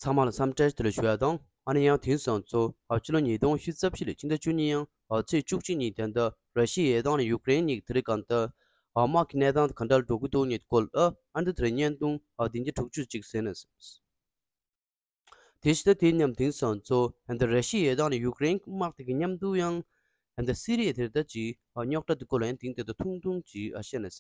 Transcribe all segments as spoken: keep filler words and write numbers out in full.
ཐ་མ་ལ་འཚམས་འདྲི་དེ་ལ་ཞུ་ཡ་དང་། ཨ་ནི་ཡང་དེང་སང་ཚོ་ཨ་ཕྱི་ལོ་ཉིས་སྟོང་ཉི་ཤུ་རྩ་བཞི་ལོའི་ཕྱི་ཟླ་བཅུ་གཉིས་ཡང་ཨ་ཚེས་བཅུ་གཅིག་ཉིན་དེ་འདྲ་ར་ཤི་ཡའི་ཡས་དང་ནི་ཡུཀ་རེན་གཉིས་དེ་རིང་གང་ལྟར་ཨ་དམག་གི་གནས་སྟངས་དེ་ག་འདྲ་འགྲོ་གི་འདུག་ཉིད་སྐོར་ཨ་ཨ་འདི་དེ་རིང་བརྙན་ཐུང་ཨ་བདུན་བརྒྱ་དྲུག་ཅུ་ཅིག་གསན་ན། དེ་བཞིན་དེ་མཉམ་དེང་སང་ཚོ་ཨ་འདི་ར་ཤི་ཡའི་ཡས་དང་ནི་ཡུཀ་རེན་དམག་དེ་གི་མཉམ་དུ་ཡང་ཨ་འདི་སི་རི་ཡ་དེ་འདྲ་ཅིག་ཨ་རྙོག་དྲ་དེ་སྐོར་ལ་ཡང་དེང་དེ་ད་ཐུང་ཐུང་ཅིག་ཨ་བཤད་ན།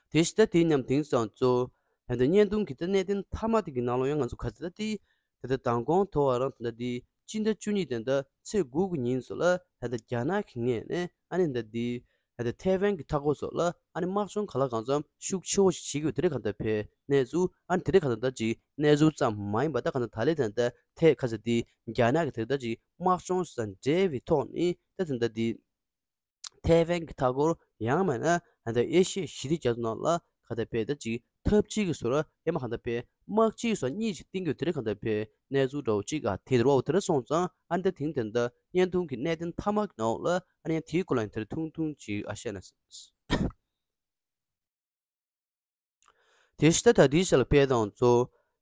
དེ་བཞིན་དེ་མཉམ་དེང་སང་གཙོ་བོ་ད་བརྙན་ཐུང་གི་ད་གནད་དོན་མཐའ་མ་དེ་གི་ནང་ལོགས་ཡང་ང་ཚོ་ག་ཚོད་ད་དེ་ད་ལྟ་མདང་དགོང་ཐོ་བ་རང་ད་ལྟ་དེ་སྤྱི་ཟླ་བཅུ་གཉིས་ད་ལྟ་ཚེས་དགུ་གི་ཉིན་སུ་ལ་ད་ལྟ་རྒྱ་ནག་གི་ངོས་ནས་ཨ་ནི་ད་དེ་ད་ལྟ་ཐའེ་ཝན་གི་མཐའ་འཁོར་སོགས་ལ་ཨ་ནི་དམག་སྦྱོང་ག་ལ་གང་འཚམ་ཤུགས་ཆེ་བོ་ཞིག་བྱེད་ཀྱི་ཡོད་དེ་རེད། གང་ལྟར་བས་གནས་ཚུལ་ཨ་ནི་དེ་རེད། གང་ལྟར་ད་ཅིག་གནས་ཚུལ་ཙམ་མ་ཡིན་པ་ད་གང་ལྟར་ད་ལས་ད་ལྟ་ཐད་ག་ཚོད་དེ་རྒྱ་ནག་གི་དེ་ད་ཅིག་དམག་སྦྱོང་དང་འབྲེལ་བའི་ཐོག་ནས་ད་ད་ལྟ་དེ། ཐའེ་ཝན་གྱི་མཐའ་འཁོར་ཡང་མིན་ན་ད་ལྟ་ཨེ་ཤི་ཡའི་ཞི་བདེ་རྒྱ་མཚོ་ནང་ལ་ག་ད་དཔེ་ད་ཅིག་འཐབ་ཇུས་ཀྱི་བཟོ་འདྲ་ཡང་མིན་ག་ད་དཔེ་དམག་ཇུས་བཟོ་གཉིས་ཅིག་བཏིང་གི་ཡོད་དེ་རེད། ག་ད་དཔེ་གནས་ཚུལ་འདྲ་བོ་ཅིག་ཨ་དེ་རེད་བ། འོ་དེ་འདྲ་སོང་ཙང་ཨ་ནི་ད་དེང་དེ་འདྲ་བརྙན་ཐུང་གི་གནད་དོན་མཐའ་མ་གི་ནང་ལ་ཨ་ནི་ཡང་དེའི་སྐོར་ལ་ཡང་དེ་རིང་ཐུང་ཐུང་ཅིག་ཨ་བཤད་ན། དེ་ཕྱི་ད་ལྟ་དེའི་ཆ་ལ་དཔེ་དང་གཙོ་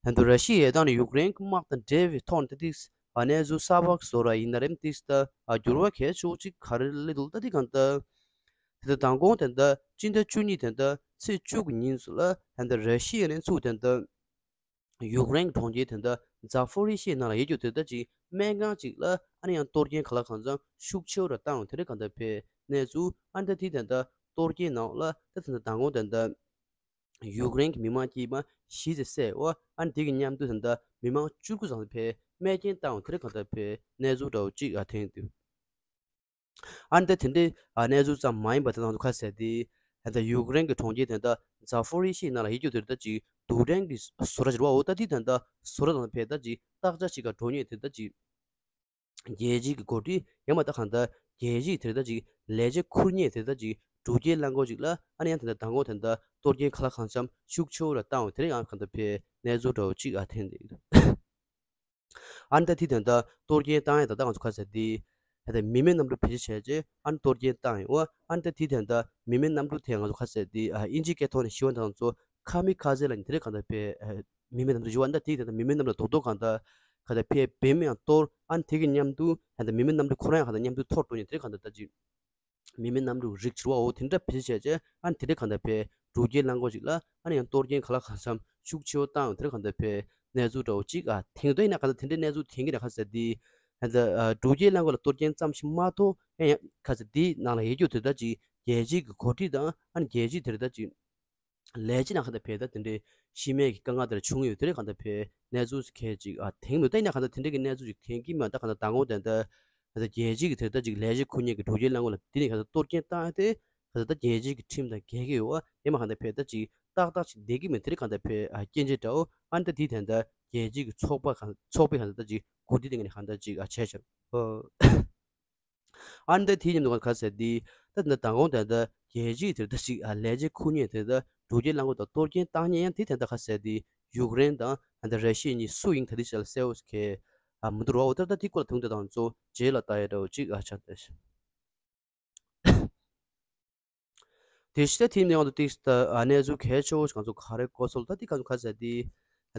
ད་དུང་ར་ཤི་ཡའི་ཡས་དང་ནི་ཡུཀ་རེན་གྱི་དམག་དང་འབྲེལ་བའི་ཐོག་ནས་ཏིག་ཨ་གནས་ཚུལ་གསར་པ་བཟོ་ར་ཡིན་ན་རེམ་ཏིག་ད་ཨ་འགྱུར་བ་གལ་ཆེ་བོ་ཅིག་ག་རེ་སླེབས་འདུག་ད་ཏིག་གང་ལྟར་ད་ལྟ་མདང་དགོང་དེ་འདྲ་སྤྱི་ཟླ་བཅུ་གཉིས་དེ་འདྲ་ཚེས་བཅུ་གི་ཉིན་སུ་ལ་ད་ལྟ་ར་ཤི་ཡ་ནས་ཚུགས་དེ་འདྲ་ཡུཀ་རེན་གྱི་གྲོང་ཁྱེར་དེ་འདྲ་ཛ་ཕོ་རི་ཤི་ཡའི་ནང་ལ་ཡོད་རྒྱུ་དེ་འདྲ་ཅིག་སྨན་ཁང་ཅིག་ལ་ཨ་ནི་ཡང་གཏོར་སྐྱོན་ག་ལ་གང་འཚམ་ཤུགས་ཆེ་བོ་ར་བཏང་ཡོད་དེ་རེད། གང་ལྟར་བས་གནས་ཚུལ་ཨ་ནི་ད་དེ་དེ་འདྲ་གཏོར་སྐྱོན་ནང་ལ་ད་དེ་འདྲ་མདང་དགོང་དེ་འདྲ་ཡུཀ་རེན་གྱི་མི་མང་དཀྱུས་མ་བཞི་ཙམ་བསད་འོ་ཨ་ནི་དེ་གི་མཉམ་དུ་དེ་འདྲ་མི་མང་བཅུ་དགུ་ཙམ་ཕར་རྨས་སྐྱོན་བཏང་ཡོད་དེ་རེད། གང་ལྟར་བས་གནས་ཚུལ་འདྲ་བོ་ཅིག་ཨ་ཐོན་འདུག་ཨ་ནི་ད་དེ་འདྲའི་ཨ་གནས་ཚུལ་ཙམ་མ་ཡིན་པ་དེ་ང་ཚོ་ག་ཟེར་དེ། ད་ལྟ་ཡུཀ་རེན་གྱི་གྲོང་ཁྱེར་དེ་འདྲ་ཛ་ཕོ་རི་ཤི་ནང་ལ་ཡོད་རྒྱུ་དེ་འདྲ་ཅིག་རྡུལ་ཕྲན་གྱི་བཟོ་གྲྭ་ཞིག་རེད་བ། འོ་ད་དེ་དེ་འདྲ་བཟོ་གྲྭ་དང་ཕར་ད་ཅིག་བརྟག་དཔྱད་བྱེད་ག་འགྲོ་མཁན་དེ་འདྲ་ཅིག་རྒྱལ་སྤྱིའི་གི་འགོ་ཁྲིད་ཡང་མིན་ད་གང་ལྟར་རྒྱལ་སྤྱིའི་དེ་འདྲ་ཅིག་ལས་བྱེད་འཁུར་མཁན་དེ་འདྲ་ཅིག་འགྲུལ་སྐྱེལ་རླངས་འཁོར་ཅིག་ལ་ཨ་ནི་ཡང་དེ་འདྲ་མདང་དགོང་དེ་འདྲ་གཏོར་སྐྱོན་ག་ལ་གང་འཚམ་ཤུགས་ཆེ་བོ་ར་བཏང་བ་དེ་རིང་ཡང་གང་ལྟར་ཕར་གནས་ཚུལ་འདྲ་བོ་ཅིག་ཨ་ཐོན་བསྡད་ཡོད། ཨ་ནི་ད་དེ་དེ་འདྲ་གཏོར་སྐྱོན་བཏང་ཡ་ད་ལྟ་ང་ཚོ་ག་ཟེར་དེ། ད་ལྟ་མི་མེད་གནམ་གྲུ་བེད་སྤྱོད་བྱས་རྗེས་ཨ་ནི་གཏོར་སྐྱོན་བཏང་ཡོད། ཨ་ནི་ད་དེ་དེ་འདྲ་མི་མེད་གནམ་གྲུ་དེ་ང་ཚོ་ག་ཟེར་དེ་ཨ་དབྱིན་ཇིའི་སྐད་ཐོག་ནས་ཞུ་བ་ད་ང་ཚོ་ཁ་མི་ཁ་ཟེར་ལབ་མཁན་དེ་རེད། གང་ལྟར་བས་ཨ་མི་མེད་གནམ་གྲུ་ཞུ་བ་ཨ་ནི་ད་དེ་དེ་འདྲ་མི་མེད་གནམ་གྲུ་རྡོག་རྡོག་གང་ལྟར་ག་ད་ཕར་བེམ་ཡང་གཏོར། ཨ་ནི་དེ་གི་མཉམ་དུ་ད་ལྟ་མི་མེད་གནམ་གྲུ་ཁོ་རང་ཡང་ག་ད་མཉམ་དུ་འཐོར་འགྲོ་མཁན་དེ་རེད། གང་ལྟར་ད་ཅིག་མི་མེད་གནམ་གྲུ་རིགས་བྱེད་པ་འོ་དེ་འདྲ་བེད་སྤྱོད་བྱས་རྗེས་ཨ་ནི་དེ་འདྲའི་གང་ལྟར་བས་འགྲུལ་སྐྱེལ་རླངས་འཁོར་ཅིག་ལ་ཨ་ནི་ཡང་གཏོར་སྐྱོན་ག་ལ་གང་འཚམ་ཤུགས་ཆེ་བོ་བཏང་ཡོད་དེ་འདྲའི་གང་ལྟར་བས་གནས་ཚུལ་འདྲ་བོ་ཅིག་ཨ་ཐོན་འདུག་ད་ཡིན་ན་གང་ལྟར་དེ་འདྲའི་གནས་ཚུལ་ཐོན་གྱི་རེད། ག་ཟེར་དེ་ད་ལྟ་ཨ་འགྲུལ་སྐྱེལ་རླངས་འཁོར་ལ་གཏོར་སྐྱོན་ཙམ་ཞིག་མ་གཏོགས་ཡང་ཡང་ག་ཟེར་དེའི་ནང་ལ་ཡོད་རྒྱུ་དེ་འདྲ་ཅིག་རྒྱལ་སྤྱིའི་གི་འགོ་ཁྲིད་དང་ཨ་ནི་རྒྱལ་སྤྱིའི་དེ་འདྲ་ཅིག་ལས་བྱེད་ནང་ག་ད་བས་ད་དེ་འདྲའི་ཤི་རྨས་ཀྱི་དཀའ་ངལ་དེ་འདྲ་བྱུང་ཡོད་དེ་འདྲའི་གང་ལྟར་བས་གནས་ཚུལ་ཁག་ཅིག་ཨ་ཐོན་འདུག་ད་ཡིན་ན་གང་ལྟར་དེ་འདྲའི་གི་གནས་ཚུལ་ཅིག་ཐོན་གྱི་མེད། ད་གང་ལྟར་མདང་དགོང་དེ་འདྲ་ད་ལྟ་རྒྱལ་སྤྱིའི་གི་དེ་འདྲ་ཅིག་ལས་བྱེད་འཁུར་མཁན་གྱི་འགྲུལ་སྐྱེལ་རླངས་འཁོར་ལ་དེ་ནས་གང་ལྟར་གཏོར་སྐྱོན་བཏང་ཡ་དེ་གང་ལྟར་ད་རྒྱལ་སྤྱིའི་གི་ཁྲིམས་དང་འགལ་གྱི་ཡོད་པ་ཡིན་པ་གང་ལྟར་བས་ད་ཅིག་ཏག་ཏག་ཅིག་བསྡད་ཀྱི་མེད། དེ་འདྲའི་གང་ལྟར་བས་ཨ་སྐྱོན་བརྗོད་འདྲ་བོ་ཨ་ནི་ད་དེ་དེ་འདྲ་རྒྱལ་སྤྱིའི་གི་ཚོགས་པ་གང་ཚོགས་པས་གང་ལྟར་ད་ཅིག་གོ་སྒྲིག་དེ་ངས་གང་ལྟར་ཅིག་ཨ་བྱས་ཤག་ཨོ། ཨ་ནི་ད་དེའི་མཉམ་དུ་ག་ཟེར་དེ། ད་ད་མདང་དགོང་དེ་འདྲ་རྒྱལ་སྤྱིའི་དེ་འདྲ་ཞིག་ཨ་ལས་བྱེད་འཁུར་མཁན་དེ་འདྲ་འགྲུལ་སྐྱེལ་རླངས་འཁོར་དང་གཏོར་སྐྱོན་བཏང་མཁན་ཡང་དེ་དེ་འདྲ་ག་ཟེར་དེ། ཡུཀ་རེན་དང་ད་ར་ཤི་ཡ་གཉིས་སུ་ཡིན་ད་དེ་ཞལ་གསལ་བོ་ཞིག་གས་ཨ་མི་འདུག་རོ། འོ་ད་ད་དེ་སྐོར་ལ་དུང་དེ་དང་གཙོ་རྗེས་ལ་ལྟ་ཡ་འདྲ་བོ་ཅིག་ཨ་ཆགས་ཏེ། དེ་ཕྱི་ད་དེའི་ནང་དུ་ཏིག་ད་ཨ་གནས་ཚུལ་གལ་ཆེ་བོ་ཞིག་ང་ཚོ་ག་རེ་གོ་སོང་ད་དེ་ག་ཚོད་ག་ཟེར་དེ།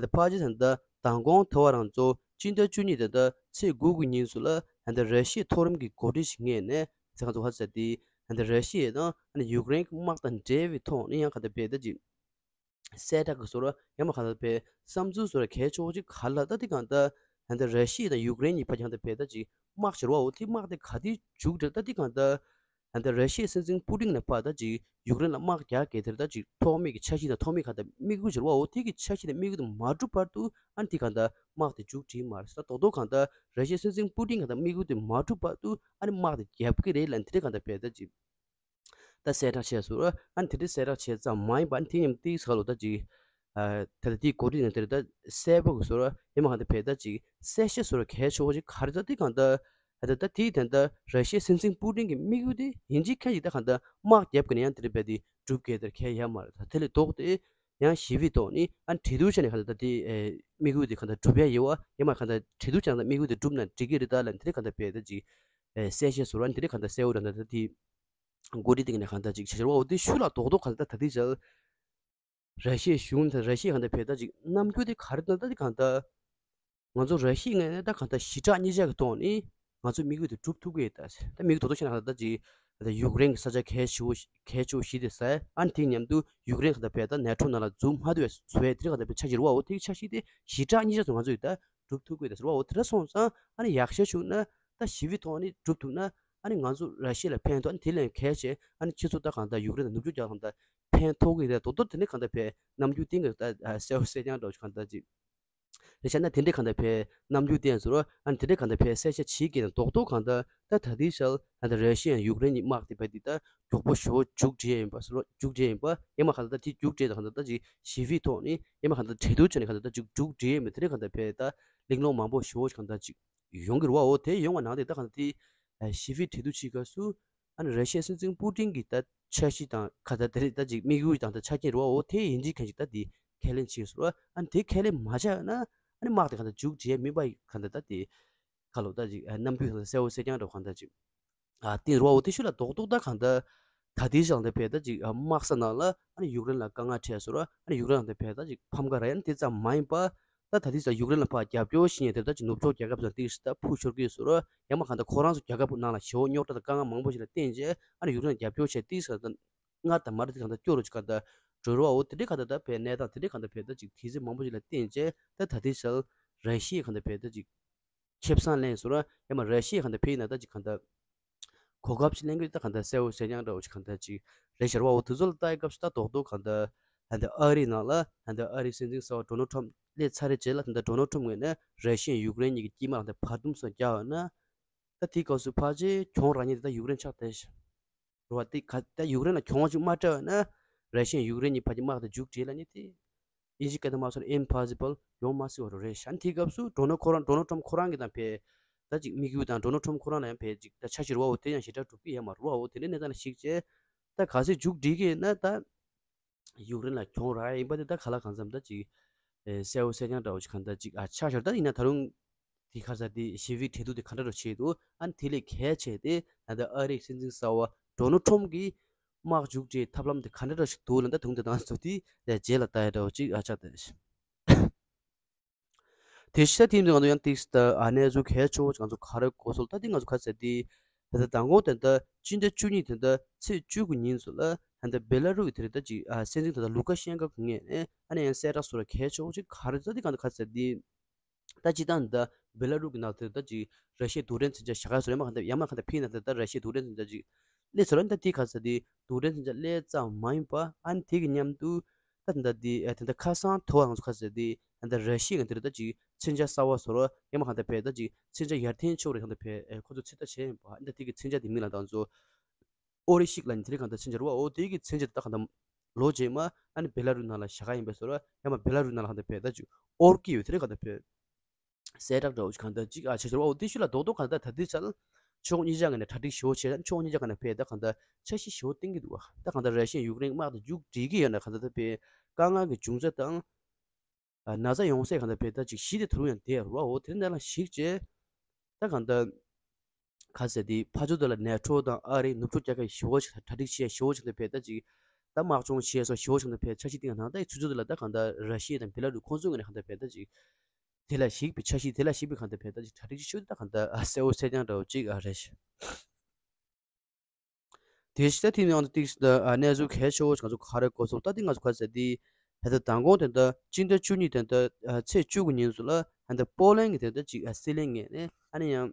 ད་ཕལ་ཆེར་ད་ལྟ་མདང་དགོང་ཐོ་བ་རང་ཚོ་སྤྱི་ཟླ་བཅུ་གཉིས་ད་ལྟ་ཚེས་དགུ་གི་ཉིན་སུ་ལ་ད་ལྟ་ར་ཤི་ཡའི་མཐོ་རིམ་གྱི་འགོ་ཁྲིད་ཞིག་ངོས་ནས་ད་ག་ཚོད་ག་ཟེར་དེ། ད་ལྟ་ར་ཤི་ཡ་དང་ཨ་ནི་ཡུཀ་རེན་གྱི་དམག་དང་འབྲེལ་བའི་ཐོག་ནས་ཡང་ག་ད་བས་ད་ཅིག་གསལ་བསྒྲགས་ཀྱི་བཟོ་འདྲ་ཡང་མིན་ག་ད་བས་བསམ་ཚུལ་བཟོ་འདྲ་གལ་ཆེ་བོ་ཅིག་ག་ལ་ད་དེ་གང་ལྟར་ད་ལྟ་ར་ཤི་ཡ་དང་ཡུཀ་རེན་གཉིས་བར་གྱི་གང་ད་བས་ད་ཅིག་དམག་བྱེད་རོགས་འོ་དེ་དམག་དེ་ག་དེ་མཇུག་སྒྲིལ་ད་དེ་གང་ལྟར། ད་ལྟ་ར་ཤི་ཡའི་སྲིད་འཛིན་པུ་ཏིན་ནས་ཕར་ད་ཅིག་ཡུཀ་རེན་ལ་དམག་རྒྱག་གི་དེར་ད་ཅིག་ཐོག་མེད་ཀྱི་འཆར་གཞི་དང་ཐོག་མེད་གང་ལྟར་དམིགས་ཡུལ་ཟེར་བ་འོ་དེ་གི་འཆར་གཞི་དང་དམིགས་ཡུལ་དེ་མ་འགྲུབ་བར་དུ་ཨ་ནི་དེ་གང་ལྟར་དམག་དེ་མཇུག་སྒྲིལ་མ་རེད་ཟེར། ད་རྡོག་རྡོག་གང་ལྟར་ར་ཤི་ཡའི་སྲིད་འཛིན་པུ་ཏིན་གང་ལྟར་དམིགས་ཡུལ་དེ་མ་འགྲུབ་བར་དུ་ཨ་ནི་དམག་དེ་རྒྱབ་ཀྱི་རེད་ལབ་དེ་འདྲ་གང་ལྟར་བས་ད་ཅིག་ད་གསལ་བསྒྲགས་བྱས་སོང་། ཨ་ནི་དེ་འདྲ་གསལ་བསྒྲགས་བྱས་ཙམ་མ་ཡིན་པ་ཨ་ནི་དེ་མཉམ་དེའི་ས་ལོ་ད་ཅིག་ཨ་ད་ལྟ་དེའི་འགོ་ཁྲིད་ནས་དེར་ད་གསལ་པོ་གི་བཟོ་འདྲ་ཡང་མིན་ག་ད་བས་ད་ཅིག་གསལ་བཤད་བཟོ་འདྲ་གལ་ཆེ་བོ་ཞིག་ག་རེ་ད་དེ་གང་ལྟར། ད་ལྟ་དེའི་དོན་དག་ར་ཤི་ཡའི་སྲིད་འཛིན་པུ་ཏིན་གྱི་དམིགས་ཡུལ་དེ་ཡིན་གཅིག་མིན་གཅིག་ད་གང་ལྟར་དམག་རྒྱབ་ཀྱི་ནས་ཡང་དེ་འདྲ་བས་དེ་སྒྲུབ་དགོས་དེར་ཁས་ཡ་མ་རེད། ད་དེ་ལས་ལྡོག་སྟེ་ཡང་ཞི་བའི་ཐོག་ནས་ཨ་གྲོས་བསྡུར་བྱས་ནས་གང་ལྟར་ད་དེ་དམིགས་ཡུལ་དེ་གང་ལྟར་སྒྲུབ་ཡ་ཡོད་བ་ཡང་མིན་གང་ལྟར་གྲོས་བསྡུར་བྱས་ན་དམིགས་ཡུལ་དེ་སྒྲུབ་ན་འགྲིག་གི་རེད་ད་ལབ་དེ་འདྲ་གང་ལྟར་བས་ད་ཅིག་གསལ་བཤད་བཟོ་འདྲ་དེ་འདྲ་གང་ལྟར་གསལ་བོ་ར་ད་ད་དེ་འགོ་ཁྲིད་དེ་གི་ནས་གང་ལྟར་ཅིག་བྱས་བ་འོ་དེ་ཤུགས་ལ་རྡོག་རྡོག་གང་ལྟར་ད་དེ་བྱས། ར་ཤི་ཡའི་གཞུང་དང་ར་ཤི་ཡའི་གང་ལྟར་བས་ད་ཅིག་རྣམ་འགྱུར་དེ་ག་རེ་འདུག་ད་དེ་གང་ལྟར། ང་ཚོ་ར་ཤི་ཡའི་ངོས་ནས་ད་གང་ལྟར་ཞི་དྲག་གཉིས་ཆ་གི་ཐོག་ནས་ང་ཚོ་དམིགས་ཡུལ་དེ་སྒྲུབ་ཐུབ་ཀྱི་ཡོད་ད། ད་དམིགས་ཡུལ་རྡོག་རྡོག་བཤད་ན་གང་ལྟར་ད་ཅིག་ད་ཡུཀ་རེན་གྱི་ས་ཆ་གལ་ཆེ་བོ་གལ་ཆེ་བོ་བཞི་དེ་ཟེར། ཨ་ནི་དེའི་མཉམ་དུ་ཡུཀ་རེན་གང་ལྟར་བས་ད་ནེ་ཊོ་ནང་ལ་འཛུལ་མ་ཐུབ་པའི་བཟོ་ཡས་དེ་གང་ལྟར་བས་འཆར་གཞི་རེད་བ། འོ་དེ་གི་འཆར་གཞི་དེ་ཞི་དྲག་གཉིས་ཆ་ཚོ་ང་ཚོ་ཡིས་ད་སྒྲུབ་ཐུབ་ཀྱི་ཡོད་ད་ཟེར་བ། འོ་དེ་འདྲ་སོང་ཙང་ཨ་ནི་ཡག་ཤོས་བྱུང་ན་ད་ཞི་བའི་ཐོག་ནས་སྒྲུབ་ཐུབ་ན་ཨ་ནི་ང་ཚོ་ར་ཤི་ཡ་ལ་ཕན་ཐོགས། ཨ་ནི་དེ་ལས་གལ་ཆེ་ཨ་ནི་ཁྱེད་ཚོ་ད་གང་ལྟར་ཡུཀ་རེན་ལ་ནུབ་ཕྱོགས་རྒྱལ་ཁབ་དང་ཕན་ཐོགས་ཀྱི་རེད། རྡོག་རྡོག་དེ་ནས་གང་ལྟར་བས་རྣམ་འགྱུར་བསྟན་གྱི་ད་གསལ་པོ་གསལ་རྐྱང་འདྲ་བོ་ཞིག་གང་ལྟར་ཅིག་རེད་ཤག་ན། དེ་འདྲའི་གང་ལྟར་བས་རྣམ་འགྱུར་བསྟན་ཟེར་བ། ཨ་ནི་དེ་འདྲའི་གང་ལྟར་བས་གསལ་བཤད་བྱེད་ཀྱི་ན་རྡོག་རྡོག་གང་ལྟར་ད་ད་ལྟའི་ཆར་ཨ་ནི་ར་ཤི་ཡ་ཡུཀ་རེན་གཉིས་དམག་དེ་བས་དེ་ད་མགྱོགས་པོ་ཞེ་པོ་མཇུག་སྒྲིལ་ཡིན་པ་ཟེར་བ། མཇུག་སྒྲིལ་ཡིན་པ་ཡང་མ་གང་ལྟར་ད་དེ་མཇུག་སྒྲིལ་ད་གང་ལྟར་ད་ཅིག་ཞི་བའི་ཐོག་ནས་ཡང་མ་གང་ལྟར་གྲོས་བསྡུར་བྱས་ནས་གང་ལྟར་ད་ཅིག་མཇུག་སྒྲིལ་ཡིན་པ། དེ་འདྲའི་གང་ལྟར་བས་ད་གླེང་སློང་མང་པོ་ཞེ་པོ་གང་ལྟར་ཅིག་ཡོང་གི་རེད་བ། འོ་དེ་ཡོང་བ་ནང་དེ་ད་གང་ལྟར་དེ་ཞི་བའི་གྲོས་བསྡུར་བྱེད་སྐབས་སུ་ཨ་ནི་ར་ཤི་ཡའི་སྲིད་འཛིན་པུ་ཏིན་གྱི་ད་འཆར་གཞི་དང་ག་ད་དེ་རེད། ད་ཅིག་དམིགས་ཡུལ་དང་ད་ཆ་རྐྱེན་རེད་བ། འོ་དེ་ཡིན་གཅིག་མིན་གཅིག་ད་དེ་ཁས་ལེན་བྱས་སོང་བ། ཨ་ནི་དེ་ཁས་ལེན་མ་བྱས་ན་ཨ་ནི་དམག་དེ་གང་ལྟར་མཇུག་སྒྲིལ་མིན་པ་གང་ལྟར་ད་དེ་ཁ་ལོ་ད་ཅིག་རྣམ་འགྱུར་གང་ལྟར་གསལ་པོ་གསལ་རྐྱང་འདྲ་བོ་གང་ལྟར་ཅིག་ཨ་བསྟན་རེད་བ། འོ་དེ་ཤུལ་ལ་རྡོག་རྡོག་ད་གང་ལྟར་ད་ལྟའི་ཆར་ད་བས་ད་ཅིག་དམག་ས་ནང་ལ་ཨ་ནི་ཡུཀ་རེན་ལ་དཀའ་ངལ་འཕྲད་སོང་བ། ཨ་ནི་ཡུཀ་རེན་ལ་ད་བས་ད་ཅིག་ཕམ་ཁ་རག་ཡ་ནི་དེ་ཙམ་མ་ཡིན་པ། ད་ད་ལྟའི་ཆར་ཡུཀ་རེན་ལ་ཕར་རྒྱབ་སྐྱོར་བྱེད་མཁན་དེ་ད་ཅིག་ནུབ་ཕྱོགས་རྒྱལ་ཁབ་ཚོ་ཏིག་ཙམ་ད་འཕུར་ཤོར་གྱི་ཡོད་སོང་བ། ཡང་མ་གང་ལྟར་ཁོ་རང་ཚོ་རྒྱལ་ཁབ་ནང་ལ་ཞེ་པོ་རྙོག་དྲ་དང་དཀའ་ངལ་མང་པོ་ཞིག་ལ་བརྟེན་བྱས་ཨ་ནི་ཡུཀ་རེན་ལ་རྒྱབ་སྐྱོར་བྱས་ཏིག་ཙམ་ད་སྔར་དང་མ་འདྲ་དེ་གང་ལྟར་སྐྱོ་རུ་ཅིག་གང་ལྟར་འགྲོ་རེད་བ། འོ་དེ་འདྲའི་གང་ལྟར་ད་བས་གནས་སྟངས་དེ་འདྲའི་གང་ལྟར་བས་ད་ཅིག་དུས་ཚོད་མང་པོ་ཞིག་ལ་བརྟེན་བྱས་ད་ད་ལྟའི་ཆར་ར་ཤི་ཡས་གང་ལྟར་བས་ད་ཅིག་ཁེ་བཟང་ལེན་སོང་བ། ཡང་མ་ར་ཤི་ཡས་གང་ལྟར་བས་ཡིན་ན་ད་ཅིག་གང་ལྟར་གོ་སྐབས་ཤིག་ལེན་གྱི་ད་གང་ལྟར་གསལ་པོ་གསལ་རྐྱང་འདྲ་བོ་ཞིག་གང་ལྟར་ཅིག་རེད་ཤག་བ། འོ་དེ་ཚོ་ལ་ལྟ་ཡི་སྐབས་སུ་ད་རྡོག་རྡོག་གང་ལྟར་ད་ལྟ་ཨ་རིའི་ནང་ལ་ད་ལྟ་ཨ་རིའི་སྲིད་འཛིན་གསར་པ་ཌོ་ནལ་ཊམ་སླེབས་ཚར་རེད། རྗེས་ལ་ད་ལྟ་ཌོ་ནལ་ཊམ་ངོས་ནས་ར་ཤི་ཡ་ཡུཀ་རེན་གཉིས་ཀྱི་དཀྱིལ་མ་ལ་ད་བར་འདུམ་སོགས་རྒྱག་པ་ན་ད་དེའི་སྐབས་སུ་ཕལ་ཆེར་གྱོང་རག་མཁན་དེ་ད་ཡུཀ་རེན་ཆགས་བསྡད་ཤག་རེད་བ། དེ་ག་ད་ཡུཀ་རེན་ལ་གྱོང་ཅིག་མ་སྤྲད་པ་ན་ར་ཤི་ཡ་ཡུཀ་རེན་གཉིས་བར་གྱི་དམག་དེ་མཇུག་སྒྲིལ་ལབ་མཁན་དེ་ཨིན་ཇི་སྐད་དུ་མ་སོང་ན་ཨིམ་པོ་སི་བལ་ཡོང་མ་སྲིད་པ་རེད་ཤག་དེའི་སྐབས་སུ་ཌོ་ནལ་ཁོ་རང་ཌོ་ནལ་ཊམ་ཁོ་རང་གི་དང་བས་ད་ཅིག་དམིགས་ཡུལ་དང་ཌོ་ནལ་ཊམ་ཁོ་རང་ལ་ཡང་བས་ཅིག་ད་འཆར་གཞི་རེད་བ། འོ་དེ་ཡང་ཞེ་དྲག་འགྲུབ་ཀྱི་ཡོད་མ་རེད་བ། འོ་དེ་འདྲའི་གནས་སྟངས་ལ་གཞིགས་བྱས་ད་གལ་སྲིད་མཇུག་སྒྲིལ་གྱི་ཡིན་ན་ད་ཡུཀ་རེན་ལ་གྱོང་རག་ཡ་ཡིན་པ་དེ་ད་ག་ལ་གང་འཚམ་ད་ཅིག་ཨེ་གསལ་པོ་གསལ་རྐྱང་འདྲ་བོ་ཞིག་གང་ལྟར་ཅིག་ཨ་ཆགས་ཤག་ད་ཡིན་ན་ད་རུང་དེ་ག་རེ་ཟེར་དེ་ཞི་བའི་གྲོས་བསྡུར་དེ་ག་འདྲ་འདྲ་བྱས་འདུག་ཨ་ནི་དེ་ལས་གལ་ཆེ་དེ་ད་ལྟ་ཨ་རིའི་སྲིད་འཛིན་གསར་པ་ཌོ་ནལ་ཊམ་གྱིས་དམག་མཇུག་སྒྲིལ་ཐབས་ལམ་དེ་ག་འདྲ་འདྲ་ཞིག་འདུག་ལབ་ན། ད་དུང་དེ་དང་ཚོ་དེ་རྗེས་ལ་ལྟ་ཡ་འདྲ་བོ་ཅིག་ཨ་ཆགས་བསྡད། དེ་ཤ་དེ་ནི་ང་ཚོ་ཡང་ཏིག་ཙམ་ཨ་གནས་ཚུལ་གལ་ཆེ་བོ་ང་ཚོ་ག་རེ་གོ་སོང་། ད་དེ་ང་ཚོ་ག་ཚད་དེ་ད་ལྟ་མདང་དགོང་དེ་ད་སྤྱི་ཟླ་བཅུ་གཉིས་དེ་ད་ཚེས་བཅུ་དགུ་ཉིན་སུ་ལ་ད་ལྟ་བེ་ལ་རུ་གི་དེ་རེད། ད་ཅིག་ཨ་སྲིད་འཛིན་ད་ལྟ་ལུ་ཀ་ཤན་ཀ་གི་ངོས་ནས་ཨ་ནི་ཡང་གསལ་བསྒྲགས་སུ་ལ་གལ་ཆེ་བོ་ཅིག་ག་རེ་ད་དེ་གང་ད་ག་ཚད་དེ། ད་སྤྱིར་བཏང་ད་བེ་ལ་རུ་གི་ནང་དེ་ད་ཅིག་ར་ཤི་ཡའི་རྡུལ་ཕྲན་མཚོན་ཆ་བཞག་ཡ་སུ་ལ་ཡང་མ་གང་ད་ཡང་མ་གང་ད་ཕི་ན་དེ་ད་ར་ཤི་ཡའི་རྡུལ་ཕྲན་མཚོན་ཆ་ཅིག་སླེབས་སོང་ར། ད་དེ་ག་ཚད་དེ་རྡུལ་ཕྲན་མཚོན་ཆ་སླེབས་ཙམ་མ་ཡིན་པ་ཨ་ནི་དེ་གི་མཉམ་དུ་ད་ད་ལྟ་དེ་ཨ་ད་ལྟ་ཁ་སང་ཐོ་བ་ང་ཚོ་ག་ཚད་དེ་ད་ལྟ་ར་ཤི་ཡ་གི་དེ་རེད། ད་ཅིག་མཚོན་ཆ་གསར་པ་བཟོ་ར་ཡང་མ་གང་ད་བས་ད་ཅིག་མཚོན་ཆ་ཡར་འཐེན་ཕྱོགས་རེད། གང་ད་བས་ཨེ་ཁོ་ཚོ་ཚོད་ལྟ་བྱས་ཡིན་པ། ཨ་ནི་ད་དེ་གི་མཚོན་ཆ་དེ་མིང་ལ་ད་ང་ཚོ་ཨོ་རི་ཤིག་ལབ་ནི་དེ་རིང་གང་ལྟར་མཚོན་ཆ་རེད་བ། འོ་དེ་གི་མཚོན་ཆ་དེ་ད་གང་ལྟར་ལོ་རྗེས་མ་ཨ་ནི་བེ་ལ་རུ་ནང་ལ་བཞག་ག་ཡིན་པས་སོ་ར། ཡང་མ་བེ་ལ་རུ་ནང་ལ་གང་ལྟར་བས་ད་ཅིག་ཨོར་གི་ཡོད་དེ་རིང་གང་ལྟར་བས་གསལ་བསྒྲགས་འདྲ་བོ་ཞིག་གང་ལྟར་ཅིག་ཨ་བྱས་ཤག་རེད་བ། འོ་དེ་ཤུལ་ལ་རྡོག་རྡོག་གང་ལྟར་ད་ལྟའི་ཆར་ཕྱོགས་གཉིས་ཆ་ངོས་ནས་གྲ་སྒྲིག་ཞེ་པོ་བྱས། ཕྱོགས་གཉིས་ཆ་གང་ལྟར་བས་ད་གང་ལྟར་འཆར་གཞི་ཞེ་པོ་བཏིང་གི་འདུག་བ། ད་གང་ལྟར་ར་ཤི་ཡ་ཡུཀ་རེན་དམག་དེ་མཇུག་སྒྲིལ་གི་ཡོད་ན་གང་ལྟར་ད་བས་དཀའ་ངལ་གྱི་འབྱུང་རྩ་དང་ཨ་ན་ཚ་ཡོང་སའི་གང་ལྟར་བས་ད་ཅིག་གཞི་དེ་ད་རུང་ཡང་བསྡད་རེད་བ། འོ་དེ་ནང་ལ་གཞིགས་བྱས་ད་གང་ལྟར་ག་ཟེར་དེ་ཕར་ཕྱོགས་དེ་ལ་ནེ་ཊོ་དང་ཨ་རི་ནུབ་ཕྱོགས་རྒྱལ་ཁབ་ཞེ་པོ་ཅིག་གྲ་སྒྲིག་བྱས་ཞེ་པོ་ཅིག་གང་ལྟར་བས་ད་ཅིག་ད་དམག་སྦྱོང་བྱས་སོགས་ཞེ་པོ་ཅིག་གང་ལྟར་བས་འཆར་གཞི་བཏིང་ཡང་ནང་ད་ཡི་ཚུར་ཕྱོགས་དེ་ལ་ད་གང་ལྟར་ར་ཤི་ཡ་དང་བེ་ལ་རུ་ཁོང་ཚོའི་ངོས་ནས་གང་ལྟར་བས་ད་ཅིག་དེ་ལ་གཞིགས་པའི་འཆར་གཞི་དེ་ལ་གཞིགས་པའི་གང་ལྟར་བས་ད་ཅིག་གྲ་སྒྲིག་ཅིག་ཤོད་དེ་ད་གང་ལྟར་གསལ་པོ་གསལ་རྐྱང་འདྲ་བོ་ཅིག་ཨ་རེད། དེ་ཕྱི་ད་དེ་ནང་དུ་ཏིག་ཙམ་གནས་ཚུལ་གལ་ཆེ་བོ་ང་ཚོ་ག་རེ་གོ་སོང་། ད་དེ་ང་ཚོ་ག་ཟེར་དེ་ད་ལྟ་མདང་དགོང་དེ་ད་སྤྱི་ཟླ་བཅུ་གཉིས་དེ་ད་ཚེས་བཅུ་དགུ་ཉིན་སུ་ལ་ད་ལྟ་པོ་ལན་གྱི་དེ་ད་ཅིག་སྲིད་བློན་ངོས་ནས་ཨ་ནི་ཡང་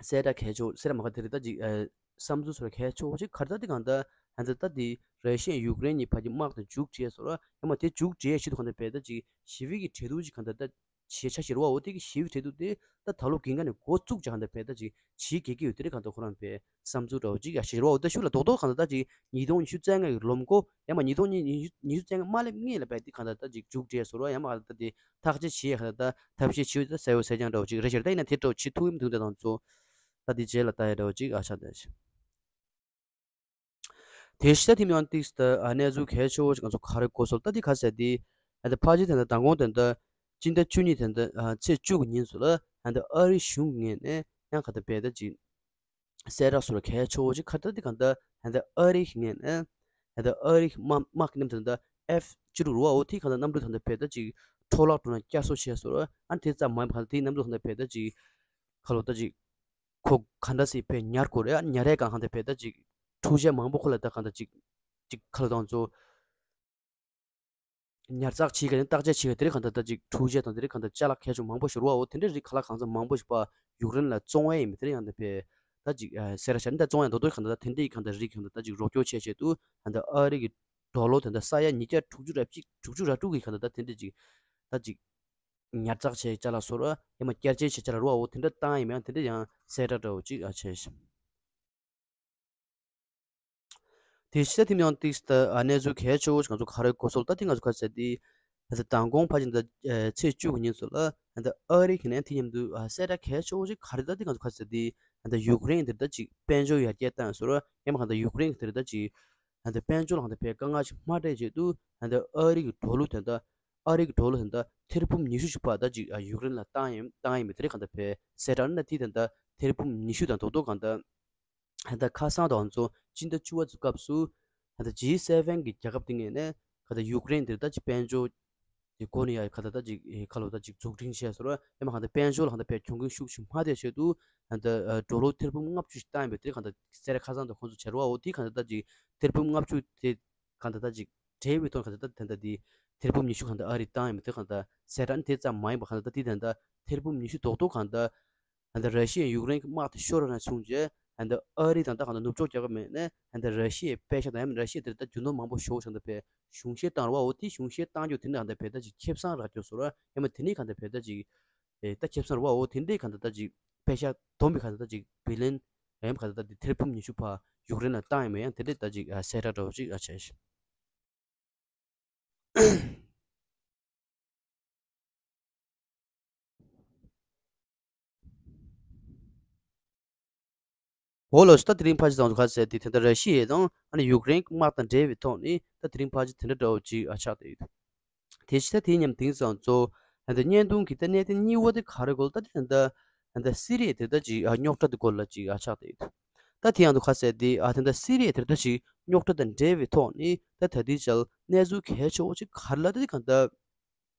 གསལ་བསྒྲགས་གལ་ཆེ་བོ་གསལ་བསྒྲགས་མ་ག་དེ་རེད། ད་ཅིག་བསམ་ཚུལ་སོགས་གལ་ཆེ་བོ་ཅིག་ག་རེ་ད་དེ་གང་ལྟར་ད་ལྟ་ད་དེ་ར་ཤི་ཡ་ཡུཀ་རེན་གཉིས་བར་གྱི་དམག་དེ་མཇུག་བསྒྲིལ་སོང་ར། ཡང་མ་དེ་མཇུག་བསྒྲིལ་ཡ་ཆེད་དུ་གང་ལྟར་བས་ད་ཅིག་ཞི་བའི་གི་གྲོས་བསྡུར་ཅིག་གང་ལྟར་ད་བྱེད་འཆར་གཞི་རེད་བ། འོ་དེ་གི་ཞི་བའི་གྲོས་བསྡུར་དེ་ད་ད་ལོ་དགུན་ཁ་ནས་འགོ་བཙུགས་བྱས་གང་ལྟར་བས་ད་ཅིག་བྱེད་དགོས་ཀྱི་ཡོད། དེ་རིང་གང་ལྟར་ཁོ་རང་བས་བསམ་ཚུལ་འདྲ་བོ་ཅིག་ཡ་ཞིག་རེད་བ། འོ་ད་ཤུགས་ལ་རྡོག་རྡོག་གང་ལྟར་ད་ཅིག་ཉིས་སྟོང་ཉི་ཤུ་རྩ་ལྔ་གི་ལོ་འགོ་ཡང་མ་ཉིས་སྟོང་ཉི་ཤུ་རྩ་ལྔ་མ་སླེབས་སྔོན་ལ་བས་དེ་གང་ལྟར་ད་ཅིག་མཇུག་བསྒྲིལ་སོང་ར། ཡང་མ་གང་ལྟར་ད་དེ་ཐག་གཅོད་བྱེད་ཡ་གང་ལྟར་ད་ཐབས་ཤེས་བྱེད་ཡོད། ད་གསལ་པོ་གསལ་རྐྱང་འདྲ་བོ་ཅིག་རེད་ཤག་ད་ཡིན་ན་དེ་འདྲ་བོ་བྱེད་ཐུབ་ཀྱི་མི་འདུག་ད་ང་ཚོ་ད་དེ་རྗེས་ལ་ལྟ་ཡ་འདྲ་བོ་ཅིག་ཨ་ཆགས་ད་ཞིག་དེ་ཕྱི་ད་དེ་མིན་ཏིག་ཙམ་གནས་ཚུལ་གལ་ཆེ་བོ་ཞིག་ང་ཚོ་ག་རེ་གོ་སོང་། ད་དེ་ག་ཟེར་དེ་ད་ཕལ་ཆེར་དེ་ད་མདང་དགོང་དེ་ད་སྤྱི་ཟླ་བཅུ་གཉིས་དེ་ད་ཚེས་བཅུ་དགུ་ཉིན་སུ་ལ་ད་ཨ་རི་གཞུང་ངོས་ནས་ཡང་ག་ད་བས་ད་ཅིག་གསལ་བསྒྲགས་སུ་ལ་གལ་ཆེ་བོ་ཅིག་ག་ད་དེ་གང་ལྟར་ད་ཨ་རི་ངོས་ནས་ད་ཨ་རི་དམག་དམག་གི་མཉམ་དུ་ད་ ཨེཕ་ཅི་རུ་རུ་བ་འོ་དེ་གང་ལྟར་གནམ་གྲུ་དང་ད་བེད་ད་ཅིག་འཕྲོ་བརླག་འགྲོ་ན་བསྐྱར་གསོ་བྱས་སོ་ར། ཨ་དེ་ཙམ་མ་ཡིན་པ་གང་ལྟར་དེའི་གནམ་གྲུ་དང་ད་བེད་ད་ཅིག་ཁ་ལོ་ད་ཅིག་ཁོ་ག་འདྲ་སེ་བེད་ཉར་དགོས་རེད། ཨ་ཉར་རས་གང་གང་ད་བེད་ད་ཅིག་འཕྲུལ་ཆས་མང་པོ་ཁོ་ལ་ད་གང་ད་ཅིག་ཅིག་ཁ་ལོ་དང་ཚོ་ཉར་ཚགས་བྱེད་མཁན་བརྟག་དཔྱད་བྱེད་མཁན་དེ་རིགས་གང་ལྟར་ད་ཅིག་འཕྲུལ་ཆས་དང་དེ་རིགས་གང་ལྟར་ཅ་ལག་གལ་ཆེན་མང་པོ་ཞིག་རུ་བ་འོ་དེ་འདྲའི་རིགས་ག་ལ་གང་འཚམ་མང་པོ་ཞིག་པ་ཡུཀ་རེན་ལ་བཙོང་ཡས་ཡིན་པ་དེ་རིགས་ཡང་ད་བེད་ད་ཅིག་ཨ་སེ་ར་ཤར་ནི་ད་བཙོང་ཡས་མདོག་མདོག་གང་ལྟར་ད་དེ་འདྲའི་གང་ལྟར་རིགས་གང་ལྟར་ད་ཅིག་རོགས་སྐྱོར་བྱས་བྱས་འདུག་ད་ལྟ་ཨ་རི་གི་ཌོ་ལར་དེ་འདྲ་ས་ཡ་ཉིས་བརྒྱ་དྲུག་ཅུ་ར་གཅིག་དྲུག་ཅུ་ར་དྲུག་གི་གང་ལྟར་ད་དེ་འདྲ་ཅིག་ད་ཅིག་ཉར་ཚགས་བྱས་ཅ་ལག་བཟོ་ར་ཡང་མ་བསྐྱར་བཅོས་བྱས་ཅ་ལག་རུ་བ་འོ་དེ་འདྲ་བཏང་ཡིན་མ་ཡང་དེ་འདྲ་ཡང་གསལ་བསྒྲགས་འདྲ་བོ་ཅིག་ཨ་བྱས། དེ་ཕྱི་ད་དེ་ཡང་ཏིག་ད་ཨ་གནས་ཚུལ་གལ་ཆེ་བོ་ཞིག་ང་ཚོ་ག་རེ་གོ་སོང་ད་དེ་ང་ཚོ་ག་ཚད་དེ་ད་མདང་དགོང་ཕལ་ཆེར་ད་ཚེས་བཅུ་གི་ཉིན་ཚོ་ལ་ད་ཨ་རི་གི་ནས་དེ་མཉམ་དུ་གསལ་བསྒྲགས་གལ་ཆེ་བོ་ཞིག་ག་རེ་ད་དེ་ང་ཚོ་ག་ཚད་དེ་ད་ཡུཀ་རེན་དེ་ད་ཅིག་དཔལ་འབྱོར་ཡར་རྒྱས་བཏང་སོང་ར་ཡང་མ་གང་ད་ཡུཀ་རེན་གི་དེ་ད་ཅིག་ད་དཔལ་འབྱོར་ལ་ད་བེད་དཀའ་ངལ་ཞིག་མ་འཕྲད་ཆེད་དུ་ད་ཨ་རི་གི་ཌོ་ལར་དེ་ད་ཨ་རི་གི་ཌོ་ལར་དེ་ད་ཐེར་འབུམ་ཉི་ཤུ་ཞིག་པ་ད་ཅིག་ཡུཀ་རེན་ལ་བཏང་ཡིན་བཏང་ཡིན་མི་དེ་རིགས་གང་ད་བེད་གསལ་བསྒྲགས་ན་དེ་དེ་ད་ཐེར་འབུམ་ཉི་ཤུ་དང་རྡོག་རྡོག་གང་ད། ད་ཁ་སང་དང་ཚོ་སྤྱི་ཟླ་བཅུ་པ་ཚོ་སྐབས་སུ་ད་ཇི་སེ་ཝེན་གི་རྒྱལ་ཁབ་དེ་ངོས་ནས་ད་ཡུཀ་རེན་དེར་ད་ཅིག་དཔལ་འབྱོར་དེ་སྒོ་ནས་ཡ་ཁ་ད་ད་ཅིག་ཁ་ལོ་ད་ཅིག་འཛུགས་སྐྲུན་བྱས་སོང་ར་ཡང་མ་གང་ད་དཔལ་འབྱོར་ལ་གང་ད་བེད་གྱོང་གུན་ཤུགས་ཆེ་མ་ཐེབས་ཆེད་དུ་ད་ཌོ་ལར་ཐེར་འབུམ་ལྔ་བཅུ་ཞིག་བཏང་ཡོད་པའི་དེ་གང་ད་གསལ་བསྒྲགས་ཁ་སང་དང་ཁོང་ཚོ་བྱས་ར་བ་འོ་དེ་གང་ད་ད་ཅིག་ཐེར་འབུམ་ལྔ་བཅུ་དེ་གང་ད་ད་ཅིག་བྲལ་བའི་ཐོག་གང་ད་ད་ད་དེ་ཐེར་འབུམ་ཉི་ཤུ་གང་ད་ཨ་རི་བཏང་ཡོད་པའི་དེ་གང་ད་གསལ་བསྒྲགས་དེ་ཙམ་མ་ཡིན་པ་གང་ད་ད་དེ་ད་ད་ཐེར་འབུམ་ཉི་ཤུ་རྡོག་རྡོག་གང་ད། ད་ལྟ་ར་ཤི་ཡས་ཡུཀ་རེན་གྱི་དམག་དེ་ཤོར་བ་ནས་བཟུང་རྗེས་ད་ལྟ་ཨ་རི་དང་ད་གང་ལྟར་ནུབ་ཕྱོགས་རྒྱལ་ཁབ་མེད་ནས་ད་ལྟ་ར་ཤི་ཡའི་པེ་ཤག་དང་ཡང་ན་ར་ཤི་ཡས་དེ་ལྟ་རྒྱུ་ནོར་མང་པོ་ཞོག་བྱུང་ད་བས་གཞུང་བཞེས་བཏང་ར་བ་འོ་དེ་གཞུང་བཞེས་བཏང་རྒྱུ་དེ་ནི་གང་ལྟར་བས་ད་ཅིག་ཁེ་བཟང་རག་རྒྱུ་བཟོ་ར་ཡང་མ་དེ་ནི་གང་ལྟར་བས་ད་ཅིག་ཨེ་ད་ཁེ་བཟང་ར་བ་འོ་དེ་འདྲའི་གང་ལྟར་ད་ཅིག་པེ་ཤག་བསྡོམས་པའི་གང་ལྟར་ད་ཅིག་བི་ལན་ཡང་མ་གང་ལྟར་ད་དེ་ཐེར་འབུམ་ཉི་ཤུ་ཕ་ཡུཀ་རེན་ལ་བཏང་ཡང་མེད་ཡང་དེ་འདྲའི་ད་ཅིག་གསལ་བསྒྲགས་འདྲ་བོ་ཅིག་བྱས། འོ་ལགས་སོ། ད་དེ་རིང་ཕལ་ཆེར་ཙམ་ག་ཟེར་དེ་ད་ལྟ་ར་ཤི་ཡ་དང་ཨ་ནི་ཡུཀ་རེན་དམག་དང་འབྲེལ་བའི་ཐོག་ནས་ད་དེ་རིང་ཕལ་ཆེར་དེ་འདྲ་འདྲ་བོ་ཅིག་ཨ་ཆགས་བསྡད་ཡོད། དེ་ཕྱི་ད་དེ་མཉམ་དེང་སང་ཚོ་ད་ལྟ་བརྙན་ཐུང་གི་ད་གནད་དོན་གཉིས་པ་དེ་ག་རེ་གོ་ལ་ད་དེ་ད་ལྟ་ད་ལྟ་སི་རི་ཡ་དེ་ད་ཅིག་ཨ་རྙོག་དྲ་དེ་སྐོར་ལ་ཅིག་ཨ་ཆགས་བསྡད་ཡོད། ད་དེ་ཡང་དུ་ག་ཟེར་དེ་ཨ་དེ་ད་སི་རི་ཡ་དེ་ད་ཅིག་རྙོག་དྲ་དང་འབྲེལ་བའི་ཐོག་ནས་ད་ད་དེ་ཅལ་གནས་ཚུལ་གལ་ཆེ་བོ་ཅིག་ག་རེ་ལ་ད་དེ་གང་ལྟར།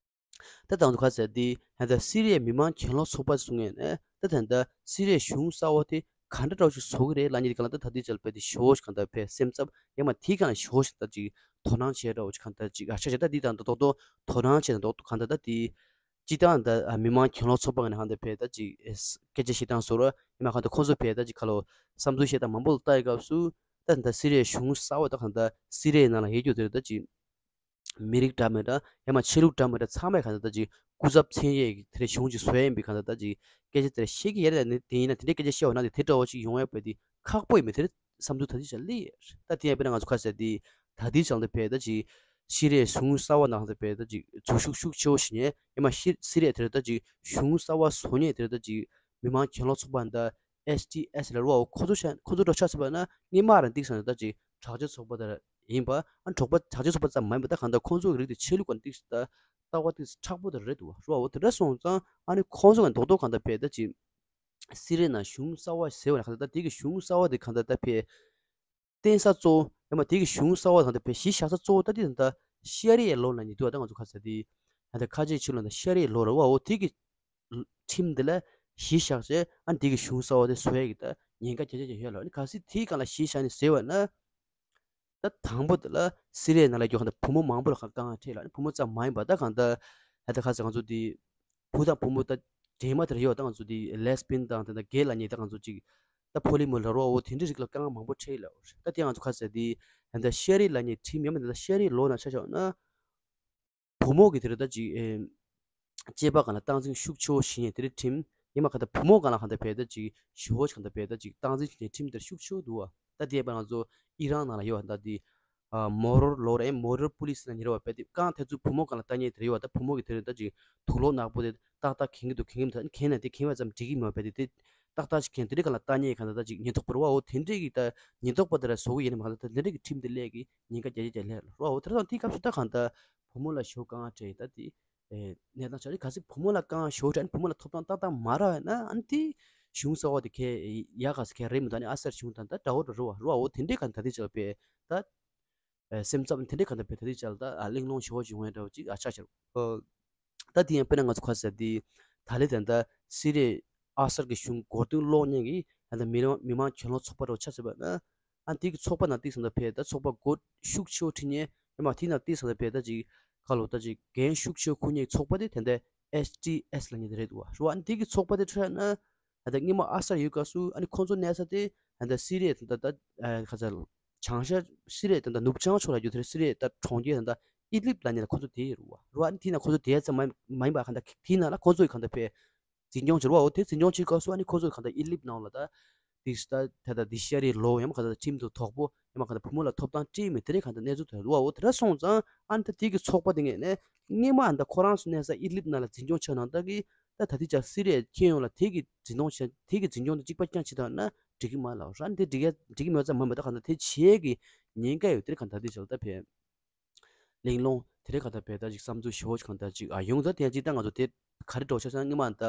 ད་དང་དུ་ཁ་ཟེར་དེ་ད་ལྟ་སི་རི་ཡའི་མི་མང་གྱེན་ལོག་ཚོགས་པ་གསུང་ངེས་ནས་ད་ད་ལྟ་སི་རི་ཡའི་གཞུང་གསར་བ་དེ་ག་འདྲ་འདྲ་བོ་ཞིག་བཟོ་གི་རེད་ལབ་མཁན་དེ་གང་ལ་ད་ད་དེ་ཅལ་པའི་དེ་ཞོ་ཞིག་གང་ལྟར་བས་སེམས་འཚབ་ཡང་མ་དེ་གང་ཞོ་ཞིག་ད་ཅིག་དོ་སྣང་བྱས་འདྲ་བོ་ཞིག་གང་ལྟར་ཅིག་ཨ་ཆ་ཆ་ད་དེ་དང་ད་རྡོག་རྡོག་དོ་སྣང་བྱས་ད་རྡོག་རྡོག་གང་ལྟར་ད་དེ་སྤྱི་བཏང་ད་མི་མང་གྱེན་ལོག་ཚོགས་པ་ནས་གང་ལྟར་བས་ད་ཅིག་སྐད་ཆ་བཤད་སྟངས་བཟོ་ར་ཡང་མ་གང་ལྟར་ཁོང་ཚོ་བས་ད་ཅིག་ཁ་ལོ་བསམ་ཚུལ་བཤད་སྟངས་མང་པོ་ལ་ལྟ་ཡི་སྐབས་སུ་ད་ད་སི་རི་ཡའི་གཞུང་གསར་བ་ད་གང་ལྟར་སི་རི་ཡའི་ནང་ལ་ཡོད་རྒྱུ་དེ་རེད་ད་ཅིག་མི་རིགས་འདྲ་མི་འདྲ་ཡང་མ་ཆོས་ལུགས་འདྲ་མི་འདྲ་ཚང་མས་གང་ལྟར་ད་ཅིག་སྐུ་ཚབ་མཚན་གཡས་ཀྱི་དེ་རེད་གཞུང་ཅིག་བཟོ་ཡ་ཡིན་པའི་གང་ལྟར་ད་ཅིག་སྐད་ཆ་དེ་རེད་བཤད་ཀྱི་ཡ་རེད་ནི་དེ་ཡིན་ན་དེ་འདྲའི་སྐད་ཆ་བཤད་པ་ན་དེ་དེ་འདྲ་བོ་ཅིག་ཡོང་ཡ་བས་དེ་ཁག་པོ་ཡིན་མི་དེ་རེད་བསམ་ཚུལ་ད་ཅིག་ཅིག་སླེབས་ཡོད་རེད། ད་དེ་ཡང་དཔེར་ན་ང་ཚོ་ཁ་ཟེར་དེ་ད་དེ་ཅང་དེ་བས་ད་ཅིག་སི་རི་ཡའི་གཞུང་གསར་བ་ནང་དེ་བས་ད་ཅིག་འཛུལ་ཞུགས་ཤུགས་ཆེ་བོ་ཞིག་ཉན་ཡང་མ་ཤི་སི་རི་ཡ་དེ་རེད་ད་ཅིག་གཞུང་གསར་བ་བཟོ་མཁན་དེ་རེད་ད་ཅིག་མི་མང་གྱེན་ལོག་ཚོགས་པ་འདི་ཨེས་ཊི་ཨེས་ལ་རུ་བ་ཁོ་ཚོ་ཤ་ཁོ་ཚོ་འགྲོ་ཆ་ཚུད་པ་ན་སྔོན་མ་རང་ཏིག་སང་ད་ཅིག་དྲག་ཆས་ཚོགས་པ་དེ་ཡིན་པ། ཨ་དྲག་པ་དྲག་ཆས་ཚོགས་པ་ཙམ་མ་ཡིན་པ་ད་གང་ལྟར་ཁོང་ཚོ་གི་རིགས་དེ་ཆོས་ལུགས་ཀྱི་ཏིག་ད་ལྟ་བ་ཏིག་མཁྲེགས་པོ་དེ་རེད་འདུག་བ་རུ་བ་འོ་དེ་འདྲ་སོང་ཙང་ཨ་ནི་ཁོང་ཚོ་གི་རྡོག་རྡོག་གང་ལྟར་བས་ད་ཅིག་སི་རི་ཡ་ནང་གཞུང་གསར་བ་ཟེར་བ་ན་གང་ལྟར་ད་དེ་གི་གཞུང་གསར་བ་དེ་གང་ལྟར་ད་བས་བརྟེན་ས་གཙོ་བོ་ཡང་མ་དེ་གི་གཞུང་གསར་བ་དང་དེ་བས་གཞི་བཞག་ས་གཙོ་བོ་ད་དེ་དང་ད་ཤ་རི་ཡའི་ལོ་ལ་ཉེ་དུས་ད་ང་ཚོ་ཁ་ཟེར་དེ་ད་ཁ་ཆེ་ཆུ་ལ་ད་ཤ་རི་ཡའི་ལོ་ར་བ་འོ་དེ་གི་ཁྲིམས་དེ་ལ་གཞི་བཞག་བྱས་ཨ་དེ་གི་གཞུང་གསར་བ་དེ་བཟོ་ཡ་གི་ད་ཉེན་ཁ་རྒྱ་ཆེ་ཆེ་ཡོད་ལ་ཨ་ནི་གལ་སྲིད་དེའི་སྒང་ལ་གཞི་བཞག་ནས་ཟེར་བ་ན་ད་དང་པོ་དེ་ལ་སི་རི་ཡའི་ནང་ལ་རྒྱུ་ཁ་ད་བུ་མོ་མང་པོ་ལ་དཀའ་ངལ་འཕྲད་ལ་ཨ་ནི་བུ་མོ་ཙམ་མ་ཡིན་པ་ད་གང་ད་ད་ད་ཁ་ཟེར་ང་ཚོ་དེ་བུ་དང་བུ་མོ་ད་འདྲེས་མ་དེ་ར་ཡོད་ད་ང་ཚོ་དེ་ལེ་སི་བི་ཡན་དང་དེ་ད་གེ་ལབ་མཁན་ད་ང་ཚོ་ཅིག་ད་པོ་ལི་མོ་ལབ་རོགས་འོ་དེ་འདྲའི་རིགས་ལ་དཀའ་ངལ་མང་པོ་འཕྲད་ལ་ད་དེ་ང་ཚོ་ཁ་ཟེར་དེ་ད་ཤ་རི་ལབ་མཁན་ཁྲིམས་ཡོད་མ་དེ་ད་ཤ་རི་ལོ་ནང་ཆ་བཞག་ན་བུ་མོ་གི་དེ་རེད་ད་ཅིག་ཨེ་སྐྱེས་པ་སྒང་ལ་སྟངས་འཛིན་ཤུགས་ཆེ་བོ་བྱེད་མཁན་དེ་རེད་ཁྲིམས། ཡིན་མ་གང་ལྟར་བུ་མོ་སྒང་ལ་གང་ལྟར་བས་ད་ཅིག་ཞི་བོ་ཞིག་གང་ལྟར་བས་ད་ཅིག་སྟངས་འཛིན་བྱེད་མཁན་ཁྲིམས་དེར་ཤུགས་ཆེ་བོ་འདུག་བ། ད་དེ་ཡིན་པ་ང་ཚོ་ཨི་རན་ནང་ལ་ཡོད་བ་ད་དེ་ཨ་མོ་རོར་ལོ་རེད་མོ་རོར་པུ་ལི་སི་ལབ་མཁན་རེད་བ། བས་དེ་རྐང་དེ་ཚོ་བུ་མོ་སྒང་ལ་ལྟ་མཁན་དེ་རེད་བ། ད་བུ་མོ་གི་དེ་རེད་ད་ཅིག་དུག་ལོག་ནག་པོ་དེ་ཏག་ཏག་གྱོན་གྱི་འདུག་གྱོན་གྱི་མི་འདུག་གྱོན་ན་དེ་གྱོན་པ་ཙམ་འགྲིག་གི་མ་བས་དེ་དེ་ཏག་ཏག་ཅིག་གྱོན་དེ་འདྲའི་སྒང་ལ་ལྟ་མཁན་གང་ལྟར་ད་ཅིག་ཉེན་རྟོག་པ་རེད་བ། འོ་དེ་འདྲའི་གི་ད་ཉེན་རྟོག་པ་དེ་ར་བཟོ་གི་ཡིན་ན་མ་གང་ལྟར་ད་དེ་འདྲའི་གི་ཁྲིམས་དེ་སླེབས་གི་ཉེན་ཁ་རྒྱ་ཆེ་རྒྱ་ལས་རོ། འོ་དེ་དང་དེའི་སྐབས་སུ་ད་གང་ལྟར་བུ་མོ་ལ་ཞོ་དཀའ་ངལ་འཕྲད་ཡིན་ད་དེ་ཨེ་གནས་སྟངས་ཆགས་རེད། གལ་སྲིད་བུ་མོ་ལ་དཀའ་ངལ་ཞོ་འཕྲད་ན་བུ་མོ་ལ་ཐོབ་ཐང་ཏག་ཏག་མ་རག་ན་ཨ་ནི་དེ་གཞུང་གསར་བ་དེ་གས་ཡག་ག་ས་གས་རེད་མི་འདུག་ཨ་ནི་ཨ་སེར་གཞུང་དང་ད་འདྲ་བོ་འགྲོ་རུ་བ་རུ་བ་འོ་དེ་འདྲའི་གང་ད་དེ་ཆགས་པས་ད་ ཨ་སེམས་འཚབ་དེ་འདྲའི་གང་ལྟར་བས་ད་ལྟའི་ཆར་ད་ཨ་གླེང་སློང་ཞེ་པོ་ཅིག་ཡོང་ཡ་འདྲ་བོ་ཅིག་ཨ་ཆགས་ཤར། ཨ་ད་དེ་ཡང་དཔེར་ན་ང་ཚོ་ཁ་ཟེར་དེ་ད་ལེ་ད་ད་སི་རི་ཡའི་ཨ་སར་གྱི་གཞུང་མགོ་རྟིང་སློག་མཁན་གྱི་ད་ད་མི་མང་མི་མང་གྱེན་ལོག་ཚོགས་པ་འདྲ་བོ་ཆགས་ཟེར་བ་ན། ཨ་དེ་གི་ཚོགས་པ་ནང་ཏིག་སང་ད་ཕེ་ད་ཚོགས་པ་འགོ་ཤུགས་ཆེ་བོ་ཁྲིད་མཁན་ཡང་མ་དེ་ནང་ཏིག་སང་ད་ཕེ་ད་ཅིག་ཁ་ལོ་ད་ཅིག་འགན་ཤུགས་ཆེ་བོ་འཁུར་མཁན་གྱི་ཚོགས་པ་དེ་ད་ལྟ་ཨེས་ཏི་ཨེས་ལབ་མཁན་དེ་རེད་འདུག་བ། རེད་བ། ཨ་ནི་དེ་གི་ཚོགས་པ་དེ་ཁྲོད་ན་ད་ལྟ་སྔོན་མ་ཨ་སར་ཡོད་སྐབས་སུ་ཨ་ནི་ཁོང་ཚོ་གནས་ས་དེ་ད་ལྟ་སི་རི་ཡའི་ད་ལྟ་ད་ཁ་ཚ་བྱང་ཤར་སི་རི་ཡའི་ད་ལྟ་ནུབ་བྱང་ཕྱོགས་ལ་ཡོད་དེ་སི་རི་ཡའི་ད་གྲོང་ཁྱེར་ད་ལྟ་ཨི་ལིབ་ལབ་མཁན་ལ་ཁོང་ཚོ་དེ་རེད་བ། རེད་བ། ཨ་ནི་དེ་ན་ཁོང་ཚོ་དེ་ཙམ་མ་མ་ཡིན་པ་གང་ལྟར་དེ་ན་ལ་ཁོང་ཚོ་གི་གང་ལྟར་ཕེ་འཛིན་སྐྱོང་བྱེད་རོགས་འོ་དེ་འཛིན་སྐྱོང་བྱེད་སྐབས་སུ་ཨ་ནི་ཁོ་ཚོ་གང་ལྟར་ཨི་ལིབ་ནང་ལ་ད་དེ་ད་ད་ད་དེ་ཤ་རི་ལོ་ཡང་མ་གང་ལྟར་ཁྲིམས་དང་དོག་པོ་ཡང་མ་གང་ལྟར་བུ་མོ་ལ་ཐོབ་ཐང་སྤྲད་མེད་དེ་རིང་གང་ལྟར་གནས་ཚུལ་དོན་རུ་བ་འོ་དེ་འདྲ་སོང་ཙང་ཨ་ནི་ད་དེ་གི་ཚོགས་པ་དེ་ངས་ནས་སྔས་མ་ཨ་ནི་ད་ཁོ་རང་ཚོ་གནས་ས་ཨི་ལིབ་ནང་ལ་འཛིན་སྐྱོང་བྱས་ནང་ད་གི་ད་ད་དེ་ཅག་སི་རི་ཡའི་ཁྱེད་ཡོང་ལ་དེ་གི་འཛིན་སྐྱོང་བྱས་དེ་གི་འཛིན་སྐྱོང་དེ་གཅིག་པ་རྐྱང་བྱེད་ཐུབ་ན་འགྲིག་གི་མ་ལ་ར་ཨ་ནི་དེ་འགྲིག་གི་འགྲིག་གི་མེད་ཙང་མ་མེད་ད་གང་ལྟར་དེ་བྱེད་ཀྱི་ཉེན་ཁ་ཡོད་དེ་རིང་གང་ལྟར་དེ་ཅག་ལ་ད་ཕེ། གླེང་སློང་དེ་རིང་གང་ལྟར་བས་ད་ཅིག་བསམ་ཚུལ་ཞེ་པོ་ཅིག་གང་ལྟར་ཅིག་ཨ་ཡོང་ད་དེ་ཡང་ཅིག་ད་ང་ཚོ་དེ་ག་རེ་འགྲོ་ཆ་སང་སྔོན་མ་ད་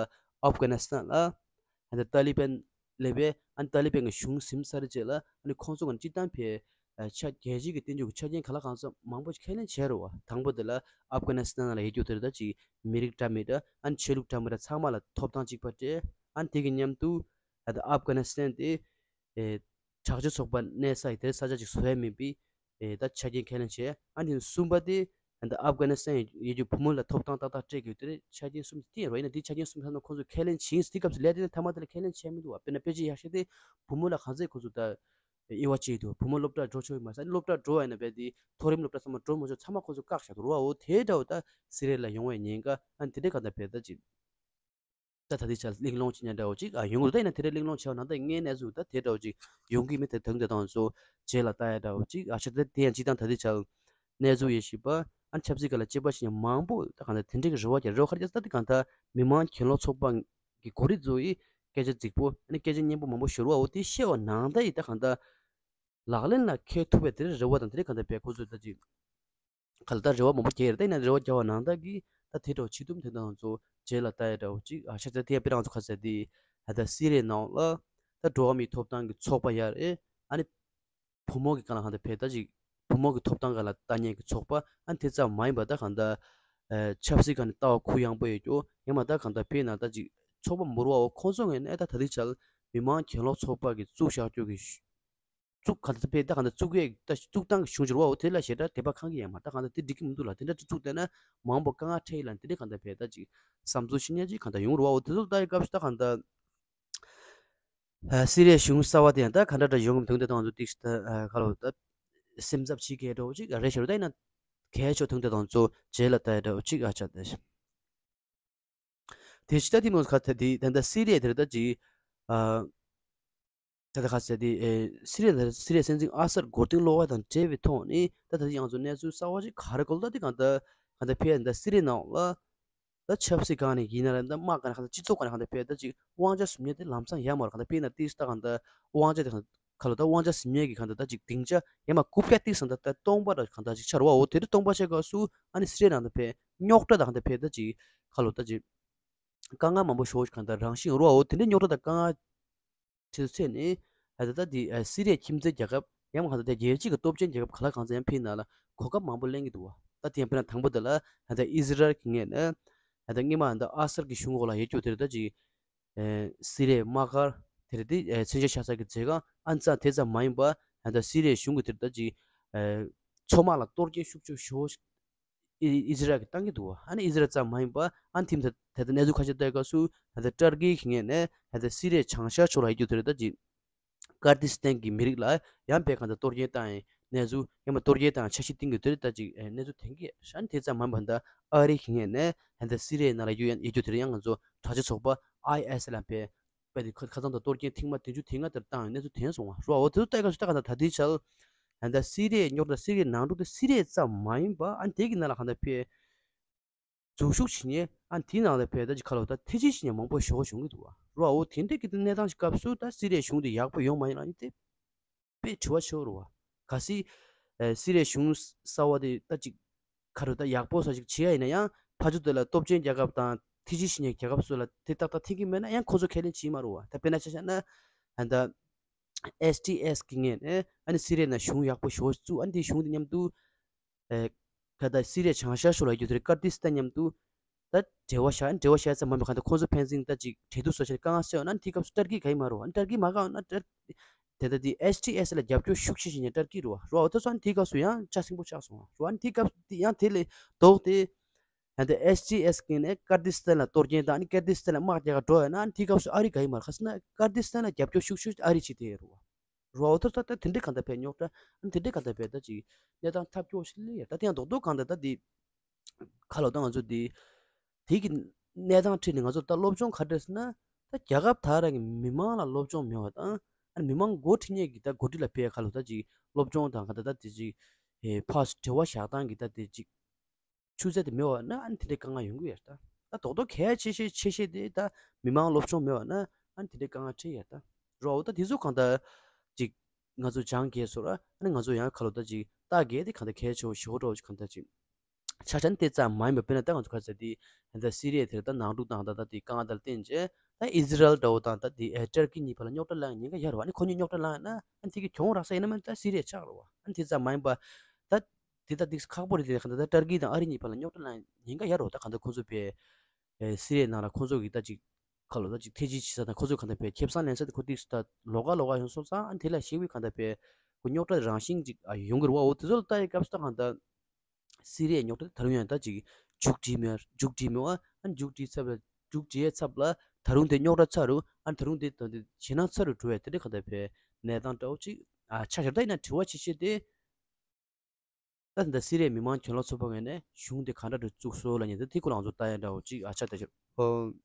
ཨབ་གྷ་ནི་སི་ཐན་ལ་ཨ་ད་ཏཱ་ལི་བན་སླེབས་པས་ཨ་ནི་ཏཱ་ལི་བན་གྱི་གཞུང་ཟིན་ཚར་རྗེས་ལ་ཨ་ནི་ཁོང་ཚོ་གི་སྤྱི་བཏང་བས་ཆ་རྒྱལ་སྤྱིའི་གི་བསྟན་བཅོས་ཀྱི་ཆ་རྐྱེན་ག་ལ་གང་ཚོ་མང་པོ་ཁས་ལེན་བྱས་རེད་བ། དང་པོ་དེ་ལ་ཨབ་གྷ་ནི་སི་ཐན་ལ་ཡོད་རྒྱུ་དེ་རེད་ད་ཅིག་མི་རིགས་འདྲ་མི་འདྲ་ཨ་ནི་ཆོས་ལུགས་འདྲ་མི་འདྲ་ཚང་མ་ལ་ཐོབ་ཐང་གཅིག་པ་སྤྲད། ཨ་ནི་དེ་གི་མཉམ་དུ་ཨ་ད་ཨབ་གྷ་ནི་སི་ཐན་དེ། ཨེ། དྲག་སྤྱོད་ཚོགས་པ་གནས་ས་ཡི་དེར་ས་ཆ་ཅིག་བཟོ་ཡ་མིན་པའི་ཨེ་ད་ཆ་རྐྱེན་ཁས་ལེན་བྱས། ཨ་ནི་གསུམ་པ་དེ་ཨ་ནི་ཨབ་གྷ་ནི་སི་ཐན་ཡི་ཡི་གི་བུ་མོ་ལ་ཐོབ་ཐང་ཏག་ཏག་སྤྲད་དགོས་དེར་ཆ་རྐྱེན་གསུམ་དེ་ཡིན་རོ། ཡིན་ན་དེ་ཆ་རྐྱེན་གསུམ་ཐ་ན་ཁོང་ཚོས་ཁས་ལེན་བྱིན་སྲིད་སྐབས་སུ་ལས་དེ་ནི་ཐ་མ་དེ་ལ་ཁས་ལེན་བྱས་མི་འདུག་བ། དཔེར་ན་དཔེ་ཆ་ཡག་ཤོས་དེ་བུ་མོ་ལ་གང་ཚད་ཁོང་ཚོས་ད་དབྱེ་བ་ཕྱེ་འདུག་བུ་མོ་སློབ་གྲྭ་འགྲོ་ཆོག་ཡོད་མ་རེད། ཨ་ནི་སློབ་གྲྭ་འགྲོ་བ་ཡིན་ན་བས་དེ་མཐོ་རིམ་སློབ་གྲྭ་ཚང་མ་འགྲོ་མ་ཆོག་ཚང་མ་ཁོང་ཚོས་བཀག་བཞག་འདུག་རོ། འོ་དེ་འདྲ་བོ་ད་སི་རི་ཡ་ལ་ཡོང་བའི་ཉེན་ཁ་ཨ་ནི་དེ་འདྲ་གང་ལྟར་བས་ད་ཅིག་ད་ད་ལྟའི་ཆར་གླེང་སློང་བྱེད་ཉན་འདྲ་བོ་ཅིག་ཨ་ཡོང་གི་འདུག་ད་ཡིན་ན་དེ་འདྲ་གླེང་སློང་བྱས་པ་ན་ད་ངའི་གནས་ཚུལ་ད་དེ་འདྲ་བོ་ཅིག་ཡོང་གི་མེད་དེ་དོན་དེ་དང་ཚོ་རྗེས་ལ་ལྟ་ཡ་འདྲ་བོ་ཅིག་ཨ་ཤ་ད་དེ་ཡང་ཅིག་དང་ད་ལྟའི་ཆར་གནས་ཚུལ་ཡེ་ཤེས་པ་ཨ་ཆབ་སྲིད་ཀ་ལ་དཔྱད་པ་བྱེད་མཁན་མང་པོ་ད་གང་ལྟར་དེ་འདྲའི་གི་རེ་བ་རྒྱག་རེ་བ་ག་རེ་རྒྱག་ད་དེ་གང་ལྟར་མི་མང་གྱེན་ལོག་ཚོགས་པ་གི་གོ་རིམ་ཚོ་ཡི་སྐད་ཆ་རྫིག་པོ་ཨ་ནི་སྐད་ཆ་སྙན་པོ་མང་པོ་ཤོར་བ་འོ་དེ་བཤད་པ་ནང་ད་ཡི་ད་གང་ལྟར་ལག་ལེན་ལ་འཁེལ་ཐུབ་པའི་དེ་འདྲའི་རེ་བ་དང་དེ་འདྲའི་གང་ལྟར་བས་ཁོ་ཚོས་ད་ཅིག་ག་ལ་ད་རེ་བ་མང་པོ་བརྒྱབ་ཡོད་རེད། ད་ཡིན་ན་རེ་བ་བརྒྱབ་པ་ནང་ལྟར་གྱི་ད་དེ་འདྲ་བྱེད་ཐུབ་མི་ཐུབ་དང་ཚོ་རྗེས་ལ་ལྟ་ཡ་འདྲ་བོ་ཅིག་ཨ་ཤ་ཚ་དེ་ཡང་དཔེ་རང་ཚོ་ཁ་ཟེར་དེ་ད་ལྟ་སི་རི་ཡའི་ནང་ལ་ད་འགྲོ་བ་མིའི་ཐོབ་ཐང་གི་ཚོགས་པ་ཡར་ཨེ་ཨ་ནི་བུ་མོ་གི་སྒང་ལ་གང་ལྟར་བས་ད་ཅིག་བུ་མོ་གི་ཐོབ་ཐང་སྒང་ལ་ལྟ་མཁན་གི་ཚོགས་པ་ཨ་ནི་དེ་ཙམ་མ་ཡིན་པ་ད་གང་ལྟར་ཆབ་སྲིད་སྒང་ནས་ལྟ་བ་གུ་ཡངས་པོ་ཡོད་རྒྱུ་ཡང་མ་ད་གང་ལྟར་བས་ན་ད་ཅིག་ཚོགས་པ་མོར་བའོ་ཁོང་ཚོ་ངོས་ནས་ད་ད་ལྟའི་ཆར་མི་མང་གྱེན་ལོག་ཚོགས་པ་གི་བཙུགས་བཞག་རྒྱུ་གི་བཙུགས་གང་ལྟར་བས་ད་གང་ལྟར་བཙུགས་ཡས་ད་བཙུགས་སྟངས་ཀྱི་གཞུང་འགྱུར་བའོ་དེ་ལ་ཞེ་དྲག་དད་པ་ཁང་གི་ཡང་མ་ད་གང་ལྟར་དེ་འགྲིག་གི་མི་འདུག་ལ་དེ་འདྲ་བཙུགས་བསྡད་ན་མང་པོ་དཀའ་ངལ་འཕྲད་ཡིན་ལ་དེ་འདྲ་གང་ལྟར་བས་ད་ཅིག་བསམ་ཚུལ་ཤི་ཉན་ཅིག་གང་ལྟར་ཡོང་རུ་བའོ་དེ་ཚོ་ལྟ་ཡི་སྐབས་སུ་ད་གང་ལྟར་ཨ་སི་རི་ཡའི་གཞུང་གསར་བ་དེ་ཡང་ད་ག་འདྲ་འདྲ་ཡོང་གི་མི་འདུག་དེ་དང་ཚོ་ཏིག་ད་ཨ་ག་ལོ་ད་སེམས་འཚབ་བྱེད་མཁན་འདྲ་བོ་ཅིག་རེད་ཤག་རུ་ད་ཡིན་ན་གལ་ཆེ་དོན་དེ་དང་ཚོ་རྗེས་ལ་ལྟ་ཡི་འདྲ་བོ་ཅིག་ཨ་ཆ་ད། དེ་ཕྱི་ད་དེ་མོ་ཁ་ད་དེ་ད་ལྟ་སི་རི་ཡ་དེར་ད་ཅིག་ཨ་ད་ལྟ་ཁ་ཟེར་དེ་ཨེ་སི་རི་ཡ་ད་སི་རི་ཡ་སྲིད་འཛིན་ཨ་སར་མགོ་རྟིང་སློག་པ་དང་འབྲེལ་བའི་ཐོག་ནས་ད་ད་ཡང་ཚོ་གནས་ཚུལ་གསར་བ་ཞིག་ག་རེ་གོ་ལ་ད་དེ་གང་ད་གང་ད་ཕེ་ད་སི་རི་ཡ་ནང་ལ་ད་ཆབ་སྲིད་སྒང་ནས་ཡིན་ན་རེད་ད་དམག་སྒང་ནས་གང་ད་སྤྱི་ཚོགས་སྒང་ནས་གང་ད་ཕེ་ད་ཅིག་དབང་ཆ་ཟིན་ཉེ་དེ་ལམ་སང་ཡར་མར་གང་ད་ཕེ་ན་ཏིས་ད་གང་ད་དབང་ཆ་དེ་གང་ཁ་ལོ་ད་དབང་ཆ་ཟིན་ཉེ་གི་གང་ད་ད་ཅིག་སྡིངས་ཆ་ཡང་མ་རྐུབ་བཀྱག་ཏིས་ད་ད་སྟོང་པ་ར་གང་ད་ཅིག་ཆར་བ་འོ་དེ་རིང་སྟོང་པ་ཆེ་ག་སུ་ཨ་ནི་སི་རི་ཡ་ནང་ད་ཕེ་རྙོག་དྲ་ད་གང་ད་ཕེ་ད་ཅིག་ཁ་ལོ་ད་ཅིག་དཀའ་ངལ་མང་པོ་ཞོག་གང་ལྟར་རང་བཞིན་རོ་འོ་དེ་འདྲའི་རྙོག་དྲ་དང་དཀའ་ངལ་ཆེ་ཚུལ་ཚད་ནས་ད་ལྟ་དེ་སི་རི་ཡའི་ཁྱིམ་མཚེས་རྒྱལ་ཁབ་ཡང་མ་གང་ལྟར་རྒྱལ་སྤྱི་གི་སྟོབས་ཆེན་རྒྱལ་ཁབ་ག་ལ་གང་ཚ་ཡང་ཕིན་ན་ལ་གོ་སྐབས་མང་པོ་ལེན་གྱི་འདུག་བ། ད་དེ་ཡང་དཔེར་ན་དང་པོ་དེ་ལ་ད་ལྟ་ཨི་ཟི་རལ་གྱི་ངོས་ནས་ད་ལྟ་སྔོན་མ་ད་ལྟ་ཨ་སར་གྱི་གཞུང་འོག་ལ་ཡོད་རྒྱུ་དེར་ད་ཅིག་སི་རི་ཡའི་དམག་སྒར་དེར་དེ་མཚོན་ཆ་ཤ་ཚ་གི་མཛད་ཁང་ཨ་ཙ་དེ་ཙམ་མ་ཡིན་པ་ད་ལྟ་སི་རི་ཡའི་གཞུང་གི་དེར་ད་ཅིག་མཚོ་དམག་ལ་གཏོར་སྐྱོན་ཤུགས་ཆེ་ཤོས་ཨི་ཨི་ཟི་རལ་གྱིས་བཏང་གི་འདུག་བ། ཨ་ནི་ཨི་ཟི་རལ་ཙམ་མ་ཡིན་པ་ཨ་ནི་ཐིམ་ད་ད་ལྟ་གནས་ཚུལ་ཁ་ཤས་ལྟ་སྐབས་སུ་ད་ལྟ་ཏར་ཀི་གི་ངོས་ནས་ད་ལྟ་སི་རི་ཡའི་བྱང་ཤར་ཕྱོགས་ལ་ཡོད་རྒྱུ་དེ་རེད་ད་ཅིག་ཀར་ཏི་སི་ཐན་གྱི་མི་རིགས་ལ་ཡང་བས་གང་ལྟར་གཏོར་སྐྱོན་བཏང་ཡི་གནས་ཚུལ་ཡང་མ་གཏོར་སྐྱོན་བཏང་འཆར་གཞི་བཏིང་གི་དེ་རེད་ད་ཅིག་གནས་ཚུལ་ཐོན་གྱི་ཨ་ནི་དེ་ཙམ་མ་ཡིན་པ་ད་ཨ་རི་གི་ངོས་ནས་ད་ལྟ་སི་རི་ཡའི་ནང་ལ་ཡོད་ཡོད་རྒྱུ་དེ་རེད་ཡང་ང་ཚོ་དྲག་ཆས་ཚོགས་པ་ཨའི་ཨེས་ལ་བས་པ་དེ་ཁ་ཁ་ཚང་དང་གཏོར་སྐྱོན་ཐེངས་མ་བདུན་ཅུ་དེ་ལྔ་ལྟར་བཏང་ཡོད་གནས་ཚུལ་ཐོན་སོང་བ་རོ། འོ་དེ་ཚོ་ལྟ་སྐབས་སུ་ལྟ་ག་ད་ད་ལྟའི་ཆར་ད་ལྟ་སི་རི་ཡའི་རྙོག་དྲ་སི་རི་ཡའི་ནང་འགྲོ་ད་སི་རི་ཡ་ཙམ་མ་ཡིན་པ་ཨ་ནི་དེ་གི་ནང་ལ་གང་ལྟར་ཕེ་འཛུལ་ཞུགས་བྱེད་མཁན་ཨ་ནི་དེའི་ནང་ལ་ཕེ་ད་ཅིག་ཁ་ལོ་ད་ཐེ་ཇུས་བྱེད་མཁན་མང་པོ་ཞོག་བྱུང་གི་འདུག་བ་རོ། འོ་དེ་འདྲའི་གི་གནས་སྟངས་ཤིག་སྐབས་སུ་ད་སི་རི་ཡའི་གཞུང་དེ་ཡག་པོ་ཡོང་མ་ཡིན་ལ་ཨ་ནི་དེ། དཔེ་དྲི་བ་ཆེ་བོ་རེད་བ། གལ་སྲིད་ཨེ་སི་རི་ཡའི་གཞུང་གསར་བ་དེ་ད་ཅིག་ཁ་རུ་ད་ཡག་པོ་ས་ཞིག་བྱེད་ཡ་ཡིན་ན་ཡང་ཕ་ཚོ་དེ་ལ་སྟོབས་ཆེན་རྒྱལ་ཁབ་དང་ཐེ་ཇུས་བྱེད་མཁན་རྒྱལ་ཁབ་སོགས་ལ་དེ་ཏག་ཏག་འཐེན་གྱི་མེད་ན་ཡང་ཁོ་ཚོ་ཁས་ལེན་བྱེད་མ་རུང་བ། ད་དཔེར་ན་ཆ་བཞག་ན་ད་ ཨེས་ཊི་ཨེས་གི་ངོས་ནས་ཨ་ནི་སི་རི་ཡའི་ནང་གཞུང་ཡག་པོ་ཞེ་པོ་བཙུགས། ཨ་ནི་དེ་གཞུང་དེ་མཉམ་དུ་ཨེ་ག་ད་སི་རི་ཡའི་བྱང་ཤར་ཕྱོགས་ལ་ཡོད་དེ་ཀར་ཏི་སི་ཐན་མཉམ་དུ་ད་འབྲེལ་བ་བཞག་འབྲེལ་བ་བཞག་ཙམ་མ་ཡིན་པར་གང་ལྟར་ཁོང་ཚོ་ཕན་ཚུན་ད་ཅིག་འབྲེལ་གཏུག་བཟོ་ཆེད་དཀའ་ངལ་སེལ་ཡོང་ན་དེའི་སྐབས་སུ་ཏར་ཀི་ག་ཡིན་མ་རེད་པ། ཨ་ནི་ཏར་ཀི་མ་དགའ་ན་ཏར་དེ་ལྟ་དེ་ཨེས་ཊི་ཨེས་ལ་རྒྱབ་སྐྱོར་ཤུགས་ཆེ་བྱེད་མཁན་ཏར་ཀི་རེད་པ། རེད་པ། འོ་ད་སོང་དེའི་སྐབས་སུ་ཡང་ཆ་ཚང་པོ་ཆགས་སོང་། རེད་པ། ཨ་ནི་དེའི་སྐབས་དེ་ཡང་དེ་ལས་ལྡོག་སྟེ་ད་ལྟ་ཨེས་ཊི་ཨེས་གི་ནས་ཀར་ཏི་སི་ཐན་ལ་གཏོར་སྐྱོན་དང་ཨ་ནི་ཀར་ཏི་སི་ཐན་ལ་དམག་རྒྱག་ག་འགྲོ་ཡོད་ན་ཨ་ནི་དེའི་སྐབས་སུ་ཨ་རི་ག་ཡིན་མ་རེད། ག་ཟེར་ན་ཀར་ཏི་སི་ཐན་ལ་རྒྱབ་སྐྱོར་ཤུགས་ཆེ་ཨ་རི་བྱེད་དེ་རེད་པ། རེད་པ། འོ་ད་ད་ད་དེ་འདྲའི་གང་ལྟར་བས་རྙོག་དྲ་ཨ་ནི་དེ་འདྲའི་གང་ལྟར་བས་ད་ཅིག་གནས་སྟངས་ཐབས་སྐྱོ་ཞིག་སླེབས་ཡ། ད་དེ་ཡང་རྡོག་རྡོག་གང་ལྟར་ད་དེ་ཁ་ལོ་ད་ང་ཚོ་དེ་དེ་གི་གནས་སྟངས་ཁྲིད་ནས་ང་ཚོ་ད་སློབ་སྦྱོང་ག་འདྲ་ཟེར་ན་ད་རྒྱལ་ཁབ་དག་རང་གི་མི་མང་ལ་སློབ་སྦྱོང་མེད་པ་དང་ཨ་ནི་མི་མང་འགོ་ཁྲིད་མཁན་གྱི་ད་འགོ་ཁྲིད་ལ་བས་ཁ་ལོ་ད་ཅིག་སློབ་སྦྱོང་དང་གང་ལྟར་ད་དེ་ཅིག་ཕར་འབྲེལ་བ་བཞག་སྟངས་ཀྱི་ད་དེ་ཅིག་ཆུ་ཚད་དེ་མེད་པ་ན་ཨ་ནི་དེ་འདྲའི་དཀའ་ངལ་ཡོང་གི་ཡོད་རེད་ད། ད་རྡོག་རྡོག་གལ་ཆེ་ཤོས་ཆེ་ཤོས་དེ་ད་མི་མང་སློབ་སྦྱོང་མེད་པ་ན་ཨ་ནི་དེ་འདྲའི་དཀའ་ངལ་འཕྲད་ཡོད་རེད་ད། རེད་པ། འོ་ད་དེ་ཚོ་གང་ལྟར་ཅིག་ང་ཚོ་སྦྱང་གལ་བཟོ་ར་ཨ་ནི་ང་ཚོ་ཡང་ཁ་ལོ་ད་ཅིག་ལྟ་གལ་དེ་གང་ལྟར་གལ་ཆེ་བོ་ཞེ་པོ་འདྲ་བོ་ཅིག་གང་ལྟར་ཅིག་ཆ་ཆ་ནི་དེ་ཙམ་མ་ཡིན་པ་དཔེར་ན་ད་ང་ཚོ་ག་ཟེར་དེ་ད་ལྟ་སི་རི་ཡ་དེར་ད་ནང་འཁྲུག་དང་ད་ད་དེ་དཀའ་ངལ་དང་བསྟུན་བྱས་ད་ཨི་ཟི་རལ་འདྲ་བོ་དང་ད་དེ་ཨེ་ཏར་ཀི་གཉིས་བར་ལ་རྙོག་དྲ་ལངས་ཉེན་ཁ་ཡོད་རེད་པ། ཨ་ནི་ཁོ་གཉིས་རྙོག་དྲ་ལངས་ན་ཨ་ནི་དེ་གི་གྱོང་རག་ས་ཡིན་ན་མིན་ད་སི་རི་ཡ་ཆགས་རེད་པ། ཨ་ནི་དེ་ཙམ་མ་ཡིན་པ་ད། དེ་ད་ཏིག་ཁག་པོ་རེད་དེ། གང་ལྟར་ད་ཏར་ཀི་དང་ཨ་རི་གཉིས་བར་ལ་རྙོག་དྲ་ལངས་ཉེན་ཁ་ཡོད་རེད་པ། ད་གང་ལྟར་ཁོ་ཚོ་བས་ཨེ་སི་རི་ཡའི་ནང་ལ་ཁོ་ཚོ་གི་ད་ཅིག་ཁ་ལོ་ད་ཅིག་ཐེ་ཇུས་བྱེད་ས་དང་ཁོ་ཚོ་གང་ལྟར་བས་ཁེ་བཟང་ལེན་ས་དེ་ཁོ་ཏིག་ད་ལོགས་ཀ་ལོགས་ཀ་ཡོང་སོང་ཙང་ཨ་ནི་དེ་ལ་གཞིགས་པའི་གང་ལྟར་བས་ཁོ་རྙོག་དྲ་རང་བཞིན་ཅིག་ཨ་ཡོང་གི་རེད་པ། འོ་དེ་ཚོ་ལ་ལྟ་ཡི་སྐབས་སུ་ད་གང་ལྟར་སི་རི་ཡའི་རྙོག་དྲ་དེ་ད་རུང་ཡང་ད་ཅིག་མཇུག་སྒྲིལ་མེད་མཇུག་སྒྲིལ་མེད་པ། ཨ་ནི་མཇུག་སྒྲིལ་ཚབ་ལ་མཇུག་སྒྲིལ་ཚབ་ལ་ད་རུང་དེ་རྙོག་དྲ་ཚ་རུ་ཨ་ནི་ད་རུང་དེ་ད་དེ་ཞེད་སྣང་ཚ་རུ་འགྲོ་བའི་དེ་འདྲ་གང་ལྟར་བས་གནས་སྟངས་འདྲ་བོ་ཅིག་ཨ་ཆགས་ཤག་ད་ཡིན་ན་དྲི་བ་ཆེ་ཤོས་དེ། ད་ལྟ་སི་རི་ཡའི་མི་མང་གྱེན་ལོག་ཚོགས་པ་ངོས་ནས་གཞུང་དེ་ག་འདྲ་འདྲ་བཙུགས་སོང་ལབ་མཁན་དེ་དེ་སྐོར་ལ་ང་ཚོ་ལྟ་ཡ་འདྲ་བོ་ཅིག་ཨ་ཆགས་བསྡད་ཤག་ཨོ།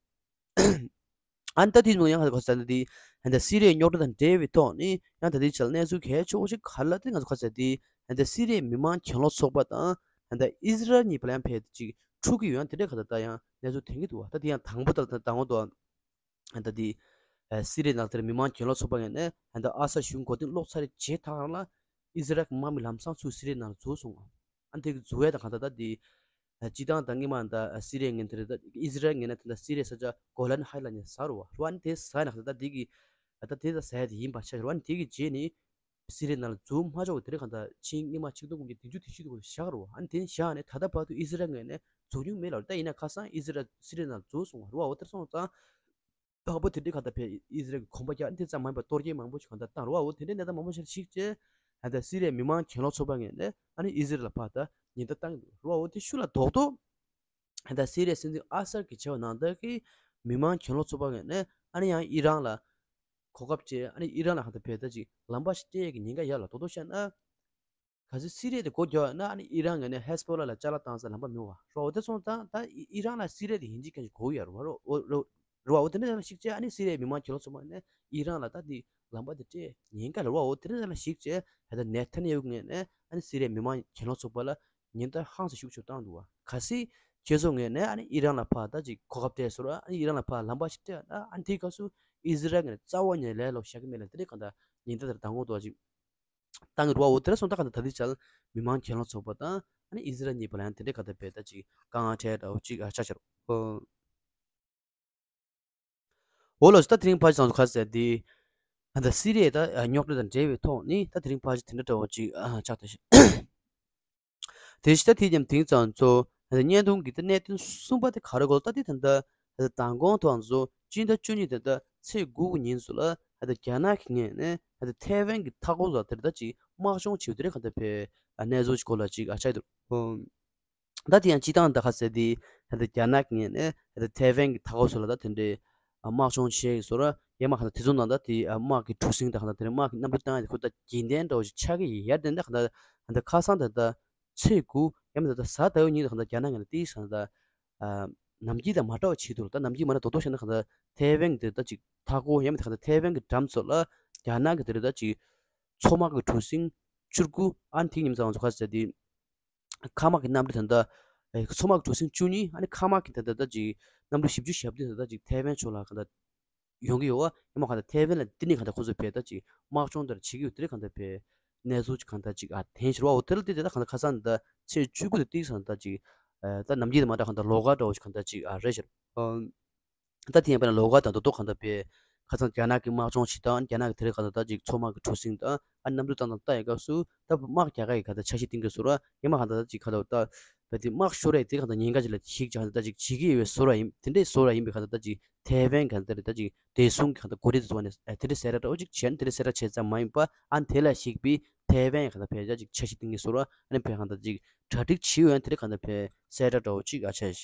ཨ་ནི་ད་དེ་ནང་ཡང་ག་ཟེར་ན་དེ་ད་ལྟ་སི་རི་ཡའི་རྙོག་དྲ་དང་འབྲེལ་བའི་ཐོག་ནས་ཡང་ད་ལྟའི་ཆར་གནས་ཚུལ་གལ་ཆེ་བོ་ཞིག་ག་རེ་ལབ་དེ་ང་ཚོ་ག་ཟེར་དེ་ད་ལྟ་སི་རི་ཡའི་མི་མང་གྱེན་ལོག་ཚོགས་པ་དང་ད་ལྟ་ཨི་ཟི་རལ་གཉིས་བར་ལ་ཡང་ཕལ་ཆེར་འཁྲུག་གི་ཡོད་ཡང་དེ་འདྲ་ག་ད་ལྟ་ཡང་གནས་ཚུལ་ཐོན་གྱི་འདུག་པ། ད་དེ་ཡང་དང་པོ་ད་ད་དང་པོ་དུ། ད་དེ་ཨ་སི་རི་ཡའི་ནང་དེར་མི་མང་གྱེན་ལོག་ཚོགས་པ་ངོས་ནས་ད་ཨ་སད་གཞུང་མགོ་རྟིང་སློག་ཚར་རྗེས་ད་རང་ལ་ཨི་ཟི་རལ་གྱི་དམག་མི་ལམ་སང་ཚུར་སི་རི་ཡའི་ནང་ལ་འཛུལ་སོང་། ཨ་ནི་དེ་གི་འཛུལ་བ་དང་གང་ལྟར་ད་དེ་ཨ་སྤྱི་བཏང་ད་སྔོན་མ་ད་ཨ་སི་རི་ཡ་ངོས་དེར་ད་ཨི་ཟི་རལ་ངོས་ནས་ད་ལྟ་སི་རི་ཡའི་ས་ཆ་གོ་ལན་ཧའི་ལ་ནས་ཟ་རུ་བ་རུ་ཨ་ནི་དེ་ཟ་ན་གང་ལྟར་ད་དེ་གི་ད་དེ་ད་ཟ་ཡ་དེ་ཡིན་པ་ཆགས་རུ་བ་ཨ་ནི་དེ་གི་རྗེས་ནས། སི་རི་ཡའི་ནང་ལ་འཛུལ་མ་ཆོག་པའི་དེ་རིང་གང་ལྟར་ཕྱི་ཉིན་སྔོན་མ་ཆིག་སྟོང་དགུ་བརྒྱ་བདུན་ཅུ་དོན་གཅིག་དུ་བཞག་རུ་བ། ཨ་ནི་དེ་བཞག་ནས་ད་ལྟ་བར་དུ་ཨི་ཟི་རལ་ངོས་ནས་རྫོགས་མྱོང་མེད་ལ། ད་ཡིན་ན་ཁ་སང་ཨི་ཟི་རལ་སི་རི་ཡའི་ནང་འཛུལ་སོང་བ་རུ་བ། འོ་དེར་སོང་ཙང་དང་པོ་དེ་འདྲའི་གང་ལྟར་བས་ཨི་ཟི་རལ་གྱི་གོམ་པ་རྒྱག་ཨ་ནི་དེ་ཙམ་མ་ཡིན་པར་གཏོར་སྐྱོན་མང་པོ་ཞིག་གང་ལྟར་བཏང་རུ་བ། འོ་དེ་འདྲའི་གནས་སྟངས་མང་པོ་ཞིག་གཞིགས་བྱས་ད་ལྟ་སི་རི་ཡའི་མི་མང་གྱེན་ལོག་ཚོགས་པ་ངོས་ནས་ཨ་ནི་ཨི་ཟི་རལ་ལ་ཕར་ད་ཉེན་བརྡ་བཏང་གི་འདུག་རུ་བ། འོ་དེ་ཤུགས་ལ་རྡོག་རྡོག་ད་ལྟ་སི་རི་ཡའི་སྲིད་འཛིན་ཨ་སར་གྱིས་བྱས་པ་ནང་ལྟར་གྱི་མི་མང་གྱེན་ལོག་ཚོགས་པ་ངོས་ནས་ཨ་ནི་ཡང་ཨི་རན་ལ་གོ་སྐབས་སྤྲད། ཨ་ནི་ཨི་རན་ལ་གང་ལྟར་བས་ད་ཅིག་ལམ་པ་ཞིག་སྤྲད་ཡས་ཀྱི་ཉེན་ཁ་ཡོད་ལ། རྡོག་རྡོག་བཤད་ན་གལ་སྲིད་སི་རི་ཡ་དེ་སྒོ་རྒྱག་ཡོད་ན་ཨ་ནི་ཨི་རན་ངོས་ནས་ཧེ་ཟ་བྷོ་ལ་ལ་ཅ་ལག་བཏང་སའི་ལམ་པ་མེད་པ་རེད་བ། འོ་དེ་སོང་ཙང་ད་ཨི་ཨི་རན་ལ་སི་རི་ཡ་དེ་ཡིན་གཅིག་མིན་གཅིག་དགོས་ཡོད་རེད་བ། རེད་བ། འོ་དེ་འདྲ་ལ་གཞིགས་བྱས་ཨ་ནི་སི་རི་ཡའི་མི་མང་གྱེན་ལོག་ཚོགས་པ་ནས་ཨི་རན་ལ་ད་དེ་ལམ་པ་དེ་སྤྲད་ཉེན་ཁ་རེད་བ། འོ་དེ་འདྲ་ལ་གཞིགས་བྱས་ད་ལྟ་ནེ་ཐན་ཡ་ཧུ་ངོས་ནས་ཨ་ནི་སི་རི་ཡའི་མི་མང་གྱེན་ལོག་ཚོགས་པ་ལ་ཉེན་བརྡ་ཧང་སང་ཤུགས་ཆེ་བཏང་འདུག་བ། གལ་སྲིད་ཁྱེད་ཚོ་ངོས་ནས་ཨ་ནི་ཨི་རན་ལ་ཕར་ད་ཅིག་གོ་སྐབས་སྤྲད་སོང་ར་ཨ་ནི་ཨི་རན་ལ་ཕར་ལམ་པ་ཞིག་སྤྲད་ན་ཨ་ནི་དེའི་སྐབས་སུ་ཨི་ཟི་རལ་ངོས་ནས་རྩ་བ་ནས་ལས་སླ་པོ་བཞག་གི་མེད་ལ། དེ་འདྲའི་གང་ལྟར་ཉེན་བརྡ་དེར་ད་ངོ་ཏོག་ཅིག་བཏང་གི་རེད་བ། འོ་དེ་འདྲ་སོང་ཙང་ད་གང་ལྟར་ད་ལྟའི་ཆར་མི་མང་གྱེན་ལོག་ཚོགས་པ་དང་ཨ་ནི་ཨི་ཟི་རལ་གཉིས་བར་ལ་ཡང་དེ་འདྲའི་གང་ལྟར་བས་ད་ཅིག་དཀའ་ངལ་འཕྲད་འདྲ་བོ་ཅིག་ཨ་ཆགས་ཤག་རེད། འོ་ལགས་སོ། ད་དེ་རིང་ཕལ་ཆེར་ང་ཚོ་ག་རེ་ཟེར་དེ་ད་ལྟ་སི་རི་ཡའི་ད་རྙོག་དྲ་དང་འབྲེལ་བའི་ཐོག་ནས་ད་དེ་རིང་ཕལ་ཆེར་དེ་འདྲ་འདྲ་བོ་ཅིག་ཨ་ཆགས་བསྡད་ཤག་དེ་བཞིན་ད་དེ་མཉམ་དེང་ཙང་ཚོ་ད་ལྟ་བརྙན་ཐུང་གི་ད་གནད་དོན་གསུམ་པ་དེ་ག་རེ་གོ་ལ། ད་དེ་ད་ལྟ་ད་ལྟ་མདང་དགོང་ཐོག་ང་ཚོ་སྤྱི་ཟླ་བཅུ་གཉིས་ད་ལྟ་ཚེས་དགུ་གི་ཉིན་སུ་ལ་ད་ལྟ་རྒྱ་ནག་གི་ངོས་ནས་ད་ལྟ་ཐའེ་ཝན་གྱི་མཐའ་འཁོར་ལ་དེར་ད་ཅིག་དམག་སྦྱོང་བྱེད་དེ་རེད་གང་ལྟར་བས་གནས་ཚུལ་ཅིག་གོ་ལ་ཅིག་ཨ་ཆགས་འདུག་ད་དེ་ཡང་སྤྱི་བཏང་ད་ག་ཟེར་དེ་ད་ལྟ་རྒྱ་ནག་གི་ངོས་ནས་ད་ལྟ་ཐའེ་ཝན་གྱི་མཐའ་འཁོར་སུ་ལ་ད་དེ་འདྲའི་དམག་སྦྱོང་བྱས་ཡོད་ཟེར་ར། ཡང་མ་གང་ལྟར་དེ་ཚོ་ནང་ད་དེ་དམག་གི་གྲུ་གཟིངས་དང་གང་ལྟར་དེ་འདྲའི་དམག་གི་གནམ་གྲུ་བཏང་ཡ་དེ་ཁོ་ད་རྒྱུན་ལྡན་འདྲ་བོ་ཞིག་ཆགས་ཀྱི་ཡོད་དེ། ད་གང་ལྟར་ད་ལྟ་ཁ་སང་ད་ལྟ་ཚེས་དགུ་ཡང་མིན་ད་ལྟ་གཟའ་ཟླ་བའི་ཉིན་ད་གང་ལྟར་རྒྱ་ནག་ངོས་ནས་དེའི་སང་ད་ནམ་རྒྱུན་དང་མ་འདྲ་བ་བྱེད་འདུག་ད་ནམ་རྒྱུན་མ་འདྲ་རྡོག་རྡོག་བཤད་ན་གང་ལྟར་ཐའེ་ཝན་གྱི་དེ་ད་ཅིག་མཐའ་འཁོར་ཡང་མིན་ད་གང་ལྟར་ཐའེ་ཝན་གྱི་འགྲམ་ཚོ་ལ་རྒྱ་ནག་གི་དེ་རེད་ད་ཅིག་མཚོ་དམག་གི་གྲུ་གཟིངས་བཅུ་དགུ་ཨ་ནི་དེ་ཉིན་ཙང་ཚོ་ག་ཟེར་དེ། མཁའ་དམག་གི་གནམ་གྲུ་ད་ལྟ་ཨེ་མཚོ་དམག་གྲུ་གཟིངས་བཅུ་གཉིས་ཨ་ནི་མཁའ་དམག་གི་ད་ལྟ་ད་ཅིག་གནམ་གྲུ་བཞི་བཅུ་ཞེ་བདུན་ད་ལྟ་ཅིག་ཐའེ་ཝན་ཕྱོགས་ལ་གང་ལྟར་ཡོང་གི་ཡོད་བ། ཡང་མ་གང་ལྟར་ཐའེ་ཝན་ལ་འདི་ནས་གང་ལྟར་ཁོ་ཚོ་བས་ད་ཅིག་དམག་སྦྱོང་ལྟར་བྱེད་ཀྱི་ཡོད་དེ་རེད་གང་ལྟར་བས་གནས་ཚུལ་ཅིག་གང་ལྟར་ཅིག་ཨ་ཐོན་ཞིག་རེད་བ། འོ་དེ་ལ་བལྟས་ཏེ་ད་གང་ལྟར་ཁ་སང་ད་ཚེས་བཅུ་དགུ་དང་ཏིག་སང་ད་ཅིག་ཨ་ད་ནམ་རྒྱུན་དང་མ་འདྲ་གང་ལྟར་ལོགས་ཀ་འདྲ་བོ་ཞིག་གང་ལྟར་ཅིག་ཨ་རེད་ཤག་ཨ། ད་དེ་ཡང་དཔེར་ན་ལོགས་ཀ་དང་རྡོག་རྡོག་གང་ལྟར་བས་ ཁ་སང་རྒྱ་ནག་གི་དམག་སྦྱོང་བྱེད་སྟངས། རྒྱ་ནག་གི་དེ་རིང་ག་ད་ད་ཅིག་མཚོ་དམག་གི་གྲུ་གཟིངས་དང་། ཨ་ནི་གནམ་གྲུ་བཏང་སྟངས་ལྟ་ཡི་སྐབས་སུ་ད་དམག་རྒྱག་ག་ཡི་ག་ད་འཆར་གཞི་བཏིང་གི་བཟོ་ར། ཡང་མ་ག་ད་ད་ཅིག་ག་ད་ད་བས་དེ་དམག་ཤོར་ར་ཡི་དེ་ག་ད་ཉེན་ཁ་ཅིག་ལ་ཞིག་ཅིག་ག་ད་ད་ཅིག་བྱེད་ཀྱི་ཡོད་པའི་བཟོ་ར་ཡིན། དེ་འདྲའི་བཟོ་ར་ཡིན་པའི་ག་ད་ད་ཅིག་ཐའེ་ཝན་ག་ད་ད་ཅིག་བདེ་སྲུང་གི་ག་ད་འགོ་ཁྲིད་དེ་ཚོ་ནས་དེ་འདྲའི་གསལ་བསྒྲགས་འདྲ་བོ་ཅིག་བྱས་ནས། དེ་འདྲའི་གསལ་བསྒྲགས་བྱས་ཙམ་མ་ཡིན་པ། ཨ་ནི་དེ་ལ་གཞིགས་པའི་ཐའེ་ཝན་ག་ད་བས་ད་ཅིག་འཆར་གཞི་བཏིང་གི་བཟོ་ར། ཨ་ནི་བས་ག་ད་ཅིག་གྲ་སྒྲིག་བྱེད་ཡོད། ཨ་ནི་དེ་འདྲའི་ག་ད་བས་གསལ་བསྒྲགས་འདྲ་བོ་ཅིག་ཨ་བྱས།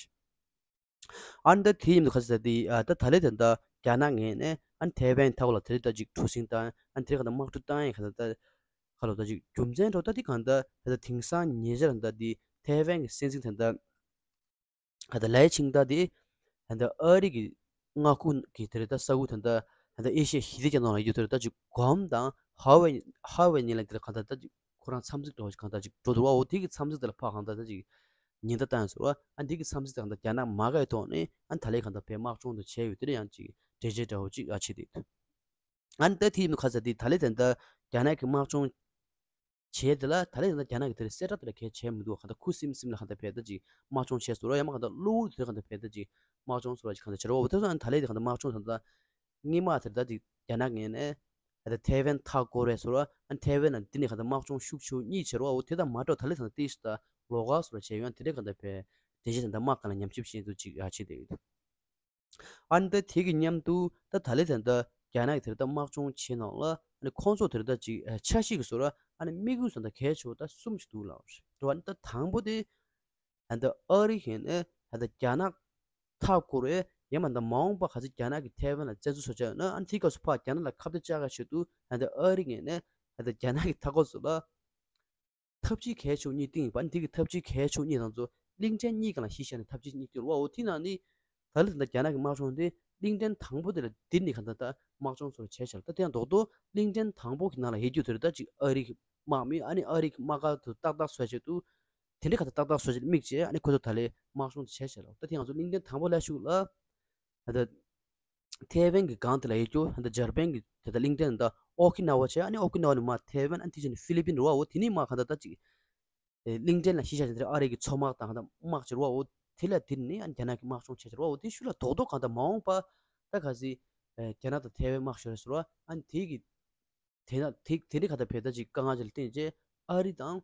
ཨ་ནི་ད་དེའི་མཉམ་དུ་ག་ཚོད་དེ། ཨ་ད་ད་ལེ་དེ་འདྲ་རྒྱ་ནག་ངོས་ནས་ཨ་ནི་ཐའེ་ཝན་མཐའ་འཁོར་ལ་དེ་རིང་ད་ཅིག་གྲུ་གཟིངས་བཏང་། ཨ་ནི་དེ་རིང་ག་ད་དམག་གྲུ་བཏང་ཡས་ག་ད་ད་ག་ལོ་ད་ཅིག་རྒྱུ་མཚན་འདྲ་བོ་ད་དེ་གང་ད་ད་ད་དེང་སང་ཉེ་ཆར་ད་དེ་ཐའེ་ཝན་གྱི་སྲིད་འཛིན་ད་ད་ག་ད་ལའེ་ཆིང་ད་དེ་ད་ད་ཨ་རི་གི་མངའ་ཁུལ་གྱི་དེ་རིང་ད་ས་ཁུལ་ད་ད་ད་ཨེ་ཤི་ཡ་ཞི་བདེ་རྒྱ་མཚོ་ནང་ལ་ཡོད་དེ་རིང་ད་ཅིག་གོམ་དང་ཧ་ཝེ་ཧ་ཝེ་ཉིན་ལ་དེ་རིང་ག་ད་ད་ཅིག་ཁོ་རང་འཚམས་གཟིགས་འདྲ་བོ་ཞིག་གང་ལྟར་ཅིག་འགྲོ་འདུག་བ། འོ་དེ་གི་འཚམས་གཟིགས་དེ་ལ་ཕར་གང་ལྟར་ད་ཅིག་ཉེན་བརྡ་བཏང་ཡོད་ཟེར་བ། ཨ་འདི་གི་འཚམས་གཟིགས་དེ་གང་ལྟར་རྒྱ་ནག་མ་དགའ་བའི་ཐོག་ནས་ཨ་ད་ལེ་གང་ལྟར་བས་དམག་སྦྱོང་དུ་བྱས་ཡོད། དེ་ལ་ཡང་ཅིག་འགྲེལ་བཤད་འདྲ་བོ་ཅིག་ཨ་བྱས་དེ་ཡོད། ཨ་ནི་ད་དེ་ཡིན་ནོ་ག་ཟེར་དེ་ད་ལེ་དེ་འདྲ་རྒྱ་ནག་གི་དམག་སྦྱོང་བྱས་དེ་ལ་ད་ལེ་དེ་འདྲ་རྒྱ་ནག་གི་དེར་གསལ་བསྒྲགས་དེ་ལ་གལ་བྱས་མི་འདུག་གང་ལྟར་ཁུ་སིམ་སིམ་ལ་གང་ལྟར་བས་ད་ཅིག་དམག་སྦྱོང་བྱས་སོང་ར། ཡང་མ་གང་ལྟར་གློ་བུར་དེ་གང་ལྟར་བས་ད་ཅིག་དམག་སྦྱོང་སོང་ར་ཅིག་གང་ལྟར་བྱས་ར། འོ་དེ་སོང་ཨ་ནི་ད་ལེ་དེ་གང་ལྟར་དམག་སྦྱོང་དང་ད། སྔོན་མ་དེར་ད་ཅིག་རྒྱ་ནག་ངོས་ནས་ད་ཐའེ་ཝན་མཐའ་བསྐོར་རེད་ཟེར་བ། ཨ་ཐའེ་ཝན་ལ་འདི་ནས་གང་ལྟར་དམག་སྦྱོང་ཤུགས་ཆེ་བོ་གཉིས་བྱེད་རོགས། འོ་དེ་དང་མ་འགྲོ་ད་ལེ་དང་ཏིས་ད་ལོགས་ཀ་སོགས་ལ་བྱས་ཡོང་དེ་འདྲའི་གང་ལྟར་བས་དེ་བཞིན་ད་དམག་སྒར་ལ་ཉམས་ཞིབ་བྱེད་དུ་ཅིག་ཡ་བྱེད་དེ་ཡོད། ཨ་ནི་ད་དེ་གི་མཉམ་དུ་ད་ད་ལེ་དང་ད་རྒྱ་ནག་གི་དེར་ད་དམག་སྦྱོང་བྱེད་ནང་ལ་ཨ་ནི་ཁོང་ཚོ་དེར་ད་ཅིག་འཆར་གཞི་གི་སོགས་ལ་ཨ་ནི་དམིགས་ཡུལ་སོགས་ད་གལ་ཆེ་བོ་ད་གསུམ་ཞིག་འདུག་ལ་རེད་བ། ཨ་ནི་ད་དང་པོ་དེ། ད་ལྟ་ཨ་རི་ཡིན་ནའི་ད་ལྟ་རྒྱ་ནག་མཐའ་བསྐོར་བའི་ཡང་མ་ད་མ་འོངས་པ་ག་ཚོད་རྒྱ་ནག་གིས་ཐའེ་ཝན་ལ་བཙན་འཛུལ་བཟོ་ཆ་ཡོད་ན་ཨ་ནི་དེའི་སྐབས་སུ་ཕར་རྒྱ་ནག་ལ་ཁ་གཏད་བཅག་ག་ཆེད་དུ་ད་ལྟ་ཨ་རི་ངོས་ནས་ད་ལྟ་རྒྱ་ནག་གི་མཐའ་འཁོར་ཚོ་ལ་འཐབ་ཇུས་གལ་ཆེ་བོ་གཉིས་བཏིང་ཡོད་པ། ཨ་ནི་དེ་གི་འཐབ་ཇུས་གལ་ཆེ་བོ་གཉིས་ནང་ཚོ་གླིང་ཕྲན་གཉིས་སྒང་ལ་གཞི་བཞག་ནས་འཐབ་ཇུས་གཉིས་བཏིང་ཡོད་རེད་བ། འོ་དེ་ནང་ནི་ད་ལྟ་ད་ལྟ་རྒྱ་ནག་གི་དམག་སྦྱོང་དེ་གླིང་ཕྲན་དང་པོ་དེ་ལ་འདི་ནས་གང་ལྟར་ད་དམག་སྦྱོང་ཚོ་བྱས་ཤག་ད་དེ་ཡང་རྡོག་རྡོག་གླིང་ཕྲན་དང་པོ་གི་ནང་ལ་ཡོད་རྒྱུ་དེ་རེད། ད་ཅིག་ཨ་རི་གི་དམག་མི་ཨ་ནི་ཨ་རི་གི་དམག་སྒར་དུ་ཏག་ཏག་བཟོ་ཆེད་དུ། དེ་འདྲའི་ག་ད་ཏག་ཏག་བཟོ་ཆེད་དམིགས་བྱས་ཨ་ནི་ཁོ་ཚོ་ད་ལས་དམག་སྦྱོང་དེ་བྱས་བྱས་ལ། ད་དེ་ང་ཚོ་གླིང་ཕྲན་དང་པོ་ལ་ཞུགས་ལ། ད་ཐའེ་ཝན་གྱི་སྒང་དེ་ལ་ཡོད་རྒྱུ་ད་འཇར་པན་གྱི་ད་ལྟ་གླིང་ཕྲན་ད་ཨོ་ཁི་ན་ཝ་བྱས། ཨ་ནི་ཨོ་ཁི་ན་ཝ་ནས་མར་ཐའེ་ཝན། ཨ་ནི་དེ་བྱས་ནས་ཧྥི་ལི་པིན་རེད་བ། འོ་དེ་ནས་མར་ག་ད་ད་ཅིག་གླིང་ཕྲན་ལ་གཞི་བཞག་བྱས་ཨ་རི་གི་མཚོ་དམག་དང་ག་ད་དམག་བྱས་རེད་བ། འོ་དེ་ལ་དེ་ནས་ཨ་ནི་རྒྱ་ནག་གི་དམག་སྦྱོང་བྱས་བྱས་རེད་བ། འོ་དེ་ཤུལ་ལ་རྡོག་རྡོག་ག་ད་མ་འོངས་པ་ད་ག་ཟེ་རྒྱ་ནག་དང་ཐའེ་ཝན་དམག་ཤོར་རེད་ཟེར་བ། ཨ་ནི་དེ་གི་དེ་ན་དེ་དེ་འདྲའི་ག་ད་བས་ད་ཅིག་དཀའ་ངལ་ཅིག་ལ་བརྟེན་རྗེས་ཨ་རི་དང་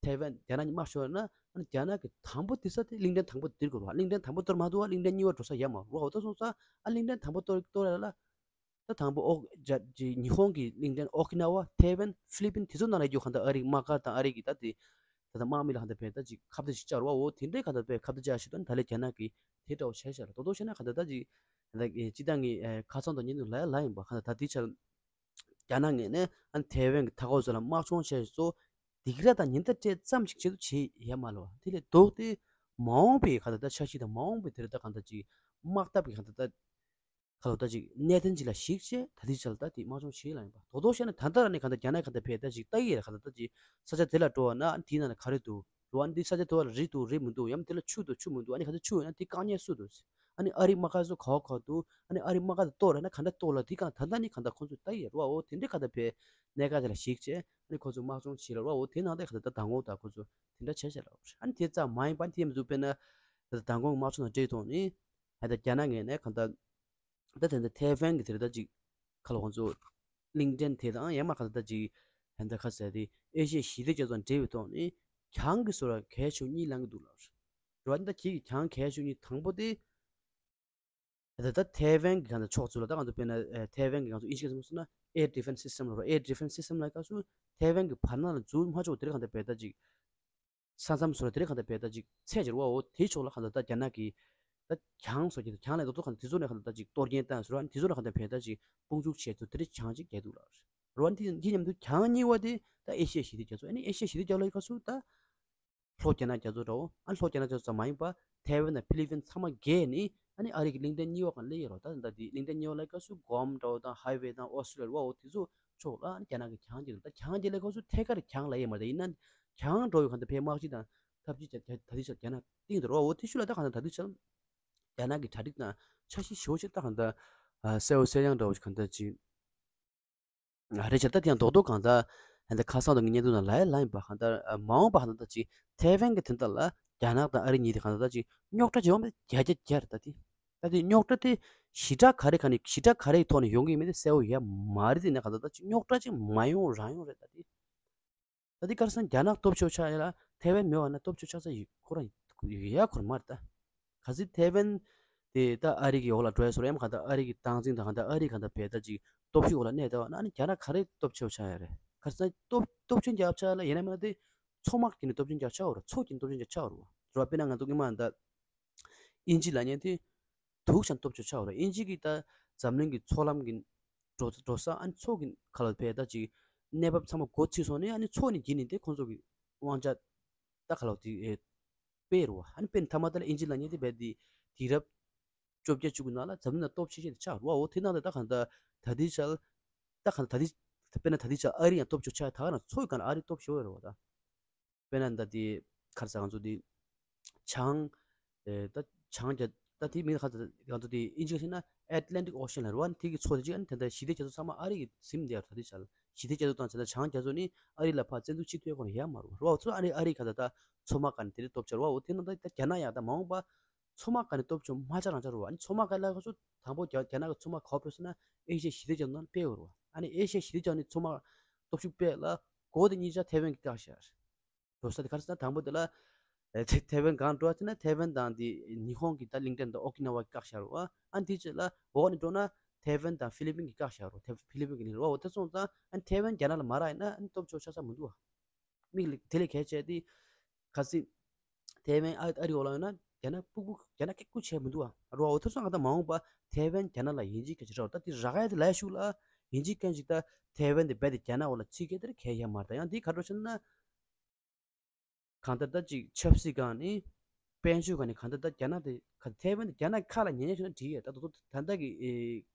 ཐའེ་ཝན་རྒྱ་ནག་གཉིས་དམག་ཤོར་ན་ཨ་ནི་རྒྱ་ནག་གི་དང་པོ་དེ་ས་དེ་གླིང་ཕྲན་དང་པོ་དེ་དགོས་རེད་བ། གླིང་ཕྲན་དང་པོ་གཏོར་མ་ཐུབ་པ་གླིང་ཕྲན་གཉིས་པ་འགྲོ་ས་ཡོད་མ་རེད་བ། འོ་ད་སོང་ཙང་ཨ་གླིང་ཕྲན་དང་པོ་གཏོར་གཏོར་ཡ་ལ་ད་དང་པོ་ཨོ་རྒྱ་ཅིག་ཉི་ཧོང་གི་གླིང་ཕྲན་ཨོ་ཁི་ན་ཝ་ཐའེ་ཝན་ཧྥི་ལི་པིན་དེ་ཚོ་ནང་ལ་ཡོད་རྒྱུ་ག་ད་ཨ་རི་གི་དམག་སྒར་དང་ཨ་རི་གི་ད་དེ་ད་ད་དམག་མི་ལ་ག་ད་བས་ད་ཅིག་ཁ་གཏད་ཅིག་བཅག་རེད་བ། འོ་དེ་འདྲའི་ག་ད་བས་ཁ་གཏད་བཅག་ཞིག་ད་ད་ལས་རྒྱ་ནག་གིས་དེ་འདྲ་བོ་བྱས་ཤག་ལ། རྡོག་རྡོག་བཤད་ན་ག་ད་ད་ཅིག་ད་ལྟ་སྤྱི་བཏང་གི་ཁ་སང་དང་ཉིན་དུ་ལ་ཡ་ལ་ཡིན་པ་ག་ད་ད་དེ་ཆར། རྒྱ་ནག་ངོས་ནས་ཨ་ནི་ཐའེ་ཝན་གྱི་མཐའ་འཁོར་ཚོ་ལ་དམག་སྦྱོང་བྱས་ཚོ་སྡིགས་ར་དང་ཉེན་བརྡ་སྤྲད་ཙམ་ཞིག་བྱེད་དུ་བྱེད་ཡ་མ་ལོ། དེ་ལས་ལྡོག་སྟེ་མ་འོངས་པའི་ག་ད་ལྟ་འཆར་གཞི་དང་མ་འོངས་པའི་དེ་རེད་ད་གང་ལྟར་ཅིག་དམག་འཐབ་ཀྱི་ག་ད་ལྟ་ག་ལོ་ད་ཅིག་གནད་དོན་ཅིག་ལ་གཞིགས་བྱས་ད་ལྟའི་ཆར་ལ་ད་དེ་དམག་སྦྱོང་བྱེད་ལ་ཡིན་པ། རྡོག་རྡོག་བཤད་ན་ད་ལྟ་ར་ནས་ག་ད་རྒྱ་ནག་ག་ད་བས་ད་ཅིག་ལྟ་ཡི་ར་ག་ད་ད་ཅིག་ས་ཆ་དེ་ལ་འགྲོ་བ་ན་ཨ་ནི་དེའི་ནང་ལ་ག་རེ་འདུག་འགྲོ་བ་ཨ་ནི་དེ་ས་ཆ་དེ་བ་ལ་རི་འདུག་རི་མི་འདུག་ཡང་དེ་ལ་ཆུ་འདུག་ཆུ་མི་འདུག་ཨ་ནི་ག་ད་ཆུ་ཡོད་ན་དེ་བཀག་ཉར་སུ་འདུག་ཨ་ནི་ཨ་རིའི་དམག་སྒར་ཚོ་ག་བ་ག་བ་འདུག་ཨ་ནི་ཨ་རིའི་དམག་སྒར་དེ་གཏོར་ར་ན་ག་འདྲ་གཏོར་ལ་དེ་ག་ད་ད་ནི་ག་ད་ཁོང་ཚོས་ལྟ་ཡི་ར་བ། འོ་དེ་འདྲའི་ག་ད་བས་གནད་འགག་དེ་ལ་གཞིགས་བྱས་ཨ་ནི་ཁོ་ཚོས་དམག་སྦྱོང་བྱེད་ལ་ར་བ། འོ་དེ་ནང་དེ་ག་ད་ད་མདང་དགོང་ད་ཁོ་ཚོ་དེ་འདྲ་བྱས་བྱས་ལ་ར་བ། ཨ་ནི་དེ་ཙམ་མ་ཡིན་པ་ཨ་ནི་དེ་མི་འདུག་དཔེར་ན་ད་ད་མདང་དགོང་གི་དམག་སྦྱོང་དང་འབྲེལ་ཐོག་ནས་ད་ད་རྒྱ་ནག་ངོས་ནས་ག་ད། ད་དེ་འདྲ་ཐའེ་ཝན་གྱི་དེ་རེད་ད་ཅིག་ཁ་ལོ་ཁོང་ཚོ་གླིང་ཕྲན་དེ་དང་ཡང་མ་ག་ད་ད་ཅིག་ད་ད་ཁ་ཟེར་དེ་ཨེ་ཤི་ཡ་ཞི་བདེ་རྒྱ་མཚོ་དང་འབྲེལ་བའི་ཐོག་ནས་གྱང་གི་བཟོ་འདྲ་གལ་ཆེ་གཉིས་ལངས་ཀྱི་འདུག་ལ། རེད་བ། ད་ཁྱེད་ཀྱི་གྱང་གལ་ཆེ་གཉིས་དང་པོ་དེ་ད་ད་ཐའེ་ཝན་གྱི་ག་ད་ཕྱོགས་ཚུར་ལ་ད་ང་ཚོ་དཔེར་ན་ཐའེ་ཝན་གྱི་ང་ཚོ་ཨིན་ཇི་སྐད་ཚོ་སོང་ན་air defense system་ལ་རོ། air defense system་ལ་སྐབས་སུ་ཐའེ་ཝན་གྱི་བར་སྣང་ལ་འཛུལ་མ་ཆོག་དེ་རེད་ག་ད་བས་ད་ཅིག་ས་མཚམས་སུ་ལ་དེ་རིང་གང་ལྟར་བས་ད་ཅིག་ཚད་འགྱུར་བའོ། དེའི་ཕྱོགས་ལ་གང་ལྟར་ད་རྒྱ་ནག་གི་ད་གྱང་སོགས་ཀྱི་གྱང་ལས་ཏོག་ཏོག་གང་ལྟར་དེ་ཚོ་ནས་གང་ལྟར་ད་ཅིག་གཏོར་སྐྱོན་བཏང་ཟེར་བ། དེ་ཚོ་ནས་གང་ལྟར་བས་ད་ཅིག་དཔུང་འཇུག་བྱས་ཚུལ་དེ་རིང་གྱང་ཅིག་རྒྱག་འདུག་ལ། རེད་བ། དེ་དེ་མཉམ་དུ་གྱང་གཉིས་པ་དེ་ད་ཨེ་ཤི་ཡ་ཞི་བདེ་རྒྱ་མཚོ། ཨ་ནི་ཨེ་ཤི་ཡ་ཞི་བདེ་རྒྱ་མཚོ་ལ་ག་སུ་ད་ལྷོ་རྒྱ་ནག་རྒྱ་མཚོ་འདྲ་བོ། ཨ་ནི་ལྷོ་རྒྱ་ནག་རྒྱ་མཚོ་ཙམ་མ་ཡིན་པ་ཐའེ་ཝན་དང་ཕི་ལི་པིན་ཚང་མ་བརྒལ་ནས་ཨ་ནི་ཨ་རི་གི་གླིང་ཕྲན་གཉིས་པ་གང་སླེབས་ཡོད་རེད། ད་ད་དེ་གླིང་ཕྲན་གཉིས་པ་ལ་ག་སུ་གོམ་འདྲ་བོ་དང་ཧའི་ཝེ་དང་ཨོ་སི་ཊྲེ་ལི་ཡ་རེད་བ། འོ་དེ་ཚོ་ཕྱོགས་ལ་ཨ་ནི་རྒྱ་ནག་གི་གྱང་རྒྱག་འདུག་ད་གྱང་རྒྱག་ལ་ཁོ་ཚོ་ཐད་ཀར་གྱང་ལ་ཡོད་མ་རེད། ཡིན་ན་གྱང་འགྲོ་ཡོད་གང་ལྟར་ཕའི་དམག་སྤྱི་དང་འཐབ་ཇུས་ཀྱང་ད་ད་ལྟའི་ཆར་རྒྱ་ནག་སྟེང་དུ་རེད་བ། འོ་དེ་ཤུལ་ལ་ད་གང་ལྟར་ད་ལྟའི་ཆར་རྒྱ་ནག་གི་གྲ་སྒྲིག་དང་འཆར་གཞི་ཞེ་པོ་ཅིག་ད་གང་ལྟར་གསལ་བོ་གསལ་ཡང་འདྲ་བོ་ཞིག་གང་ལྟར་ཅིག་རེད་ཆར། ད་དེ་ཡང་རྡོག་རྡོག་གང་ལྟར་ད་ཁ་སང་དང་གི་བརྙན་ཐུང་ནང་ལ་ཡ་ལ་ཡིན་པ་གང་ལྟར་མ་འོངས་པ་གང་ལྟར་ད་ཅིག་ཐའེ་ཝན་གི་དོན་དག་ལ་རྒྱ་ནག་དང་ཨ་རི་གཉིས་དེ་གང་ལྟར་ད་ཅིག་རྙོག་དྲ་བྱེད་འོང་བ་བརྒྱ་ཆ་བརྒྱ་རེད། ད་དེ། ད་དེ་རྙོག་དྲ་དེ་ཞི་དྲག་ག་རེ་ག་ནས་ཞི་དྲག་ག་རེའི་ཐོག་ནས་ཡོང་གི་མེད་དེ་གསལ་བོ་ཡ་མ་རེད། དེ་ནས་ག་ད་ད་ཅིག་རྙོག་དྲ་ཅིག་མ་ཡོང་རང་ཡོང་རེད། ད་དེ་ད་དེ་ག་རེ་ཟེར་ན་རྒྱ་ནག་སྟོབས་ཆེ་ཆགས་ཡ་ལ་ཐེ་ཝན་མེད་པ་ན་སྟོབས་ཆེ་ཆགས་ས་ཡི་ཁོ་རང་ཡ་ཁོ་རང་མ་རེད་ད། ག་ཚོད་ཐེ་ཝན་དེ་ད་ཨ་རི་གི་འོག་ལ་འགྲོ་ཡ་སོ་ར་ཡམ་ག་ད་ཨ་རི་གི་སྟངས་འཛིན་དང་ག་ད་ཨ་རི་ག་ད་བས་ད་ཅིག་སྟོབས་ཤུགས་འོག་ལ་གནས་ད་བ་ན་ཨ་ནི་རྒྱ་ནག་ག་རེ་སྟོབས་ཆེ་ཆགས་ཡ་རེད། ག་རེ་ཟེར་ན་སྟོབས་སྟོབས་ཆེན་རྒྱབ་ཆགས་ལ་ཡིན་ན་མིན་ན་དེ་མཚོ་དམག་གི་ནི་སྟོབས་ཆེན་རྒྱབ་ཆགས་འོ་ར་མཚོ་གི་ནི་སྟོབས་ཆེན་རྒྱབ་ཆགས་འོ་ར་བ། དཔེར་ན་ང་ཚོ་སྔོན་མ་ད་དབྱིན་ཇི་ལབ་མཁན་དེ་དུག་ཅན་སྟོབས་ཆེ་ཆགས་འོ་ར། དབྱིན་ཇི་གི་ད་འཛམ་གླིང་གི་མཚོ་ལམ་གི་འགྲོ་འགྲོ་ས་ཨ་ནི་མཚོ་གི་ཁ་ལ་བས་ད་ཅིག་གནས་བབ་ཚང་མ་འགོ་ཚུགས་སོང་ནས་ཨ་ནི་མཚོ་ནི་བརྒྱུད་ནས་དེ་ཁོང་ཚོ་གི་དབང་ཆ་ད་ཁ་ལ་དེ་ཨེ་སྤེལ་རུ་བ། ཨ་ནི་དཔེར་ན་ཐ་མ་ད་ལ་དབྱིན་ཇི་ལབ་མཁན་དེ་བས་དེ་དུས་རབས་བཅོ་བརྒྱད་བཅུ་དགུ་ནང་ལ་འཛམ་གླིང་ན་སྟོབས་ཆེ་ཤོས་དེ་ཆགས་རུ་བ། འོ་དེ་ནང་ད་ད་གང་ད་ད་དེ་ཆ་ལ་ད་གང་ད་དེ་དཔེར་ན་ད་དེ་ཆ་ཨ་རི་ཡང་སྟོབས་ཆེ་ཆགས་ད་ག་ན་མཚོ་གི་སྒང་ལ་ཨ་རི་སྟོབས་ཆེ་བོ་རེད་བ་ད། དཔེར་ན་ད་དེ་ག་རེ་ཟེར་ང་ཚོ་དེ་བྱང་ཨེ་ད་བྱང་རྒྱ་ད་དེ་མིང་ག་ཚོད་ང་ཚོ་དེ་དབྱིན་ཇི་ལ་ཞེས་ན་Atlantic Ocean་ལ་རེད་བ། དེ་གི་མཚོ་དེ་ཅིག་ཨ་ནི་དེ་འདྲ་ཞི་བདེ་རྒྱ་མཚོ་ཚང་མ་ཨ་རི་གི་ཟིན་བསྡད་ཡོད་རེད། ད་དེ་ཆ་ལ་ཞི་བདེ་རྒྱ་མཚོ་དང་དེ་འདྲ་བྱང་རྒྱ་མཚོ་ནི་ཨ་རི་ལ་ཕར་བཙན་འཛུལ་བྱེད་ཐུབ་ཡ་ཁོ་རང་ཡ་མ་རེད་བ། རེད་བ། ཚོ་ཨ་ནི་ཨ་རི་ག་ད་ད་མཚོ་དམག་ག་ནི་དེ་རེད་སྟོབས་ཆེ་རེད་བ། འོ་དེ་ནང་ད་ད་རྒྱ་ནག་ཡང་ད་མ་འོངས་པ་མཚོ་དམག་ག་ནི་སྟོབས་ཆེ་མ་ཆགས་རང་ཆགས་རེད་བ། ཨ་ནི་མཚོ་དམག་ག་ལ་ཁ་ཚོ་དང་པོ་རྒྱ་རྒྱ་ནག་གི་མཚོ་དམག་ག་བ་ཕེབས་སོང་ན་ཨེ་ཤི་ཡ་ཞི་བདེ་རྒྱ་མཚོ་ནང་སྤེལ་བ་རེད་བ། ཨ་ནི་ཨེ་ཤི་ཡ་ཞི་བདེ་རྒྱ་མཚོ་ནི་མཚོ་དམག་སྟོབས་ཤུགས་སྤེལ་ལ་གོ་དེ་གཉིས་ཆ་ཐེ་ཝན་གྱི་བཀག་བཞག་འགྲོ་ས་དེ་ག་རེ་ཟེར་ན་དང་པོ་དེ་ལ་ཨེ་ཐེ་ཐེ་ཝན་གང་འགྲོ་ཟེར་ན་ཐེ་ཝན་དང་དེ་ཉི་ཧོང་གི་ད་གླིང་ཕྲན་དང་ཨོ་ཀི་ན་ཝ་གི་བཀག་བཞག་རེད་བ། ཨ་ནི་དེ་རྗེས་ལ་འོག་ནས་འགྲོ་ན་ཐེ་ཝན་དང་ཧྥི་ལི་པིན་གི་བཀག་བཞག་རེད་བ། ཐེ་ཧྥི་ལི་པིན་གི་གླིང་རེད་བ། འོ་དེ་སོང་ཙང་ཨ་ནི་ཐེ་ཝན་རྒྱ་ནག་ལ་མ་རག་ཡིན་ན་ཨ་ནི་སྟོབས་ཆེ་ཆགས་ས་མི་འདུག་བ། མིག་ལ་དེ་ལས་གལ་ཆེ་དེ་ག་ཚོད་ཐེ་ཝན་ཨ་ཨ་རི་འོག་ལ་ཡོད་ན་རྒྱ་ནག་སྤུ་གུ་རྒྱ་ནག་སྐད་སྐུ་ཆེ་མི་འདུག་བ། རེད་བ། འོ་དེ་སོང་ང་ད་མ་འོངས་པ་ཐེ་ཝན་རྒྱ་ནག་ལ་ཡིན་གཅིག་གལ་ཆེ་རེད་བ། ད་དེ་རག་ཡ་དེ་ལས་ཤུགས་ལ་ཡིན་གཅིག་གལ་ཆེ་ད་ཐེ་ཝན་དེ་རྦད་དེ་རྒྱ་ནག་འོག་ལ་ཚུད་གལ་དེར་གལ་ཡ་མ་རེད། ད་ཡང་དེ་ག་འགྲོ་ཕྱིན་ན། གང་ལྟར་ད་ཅིག་ཆབ་སྲིད་སྒང་ནས་དཔལ་འབྱོར་སྒང་ནས་གང་ལྟར་ད་རྒྱ་ནག་དེ་ག་ཐེ་ཝན་དེ་རྒྱ་ནག་ཁ་ལ་ཉན་ཉན་ཆོག་ན་འགྲིག་ཡས། ད་དོ་དོ་ད་ལྟ་གི་ཨེ་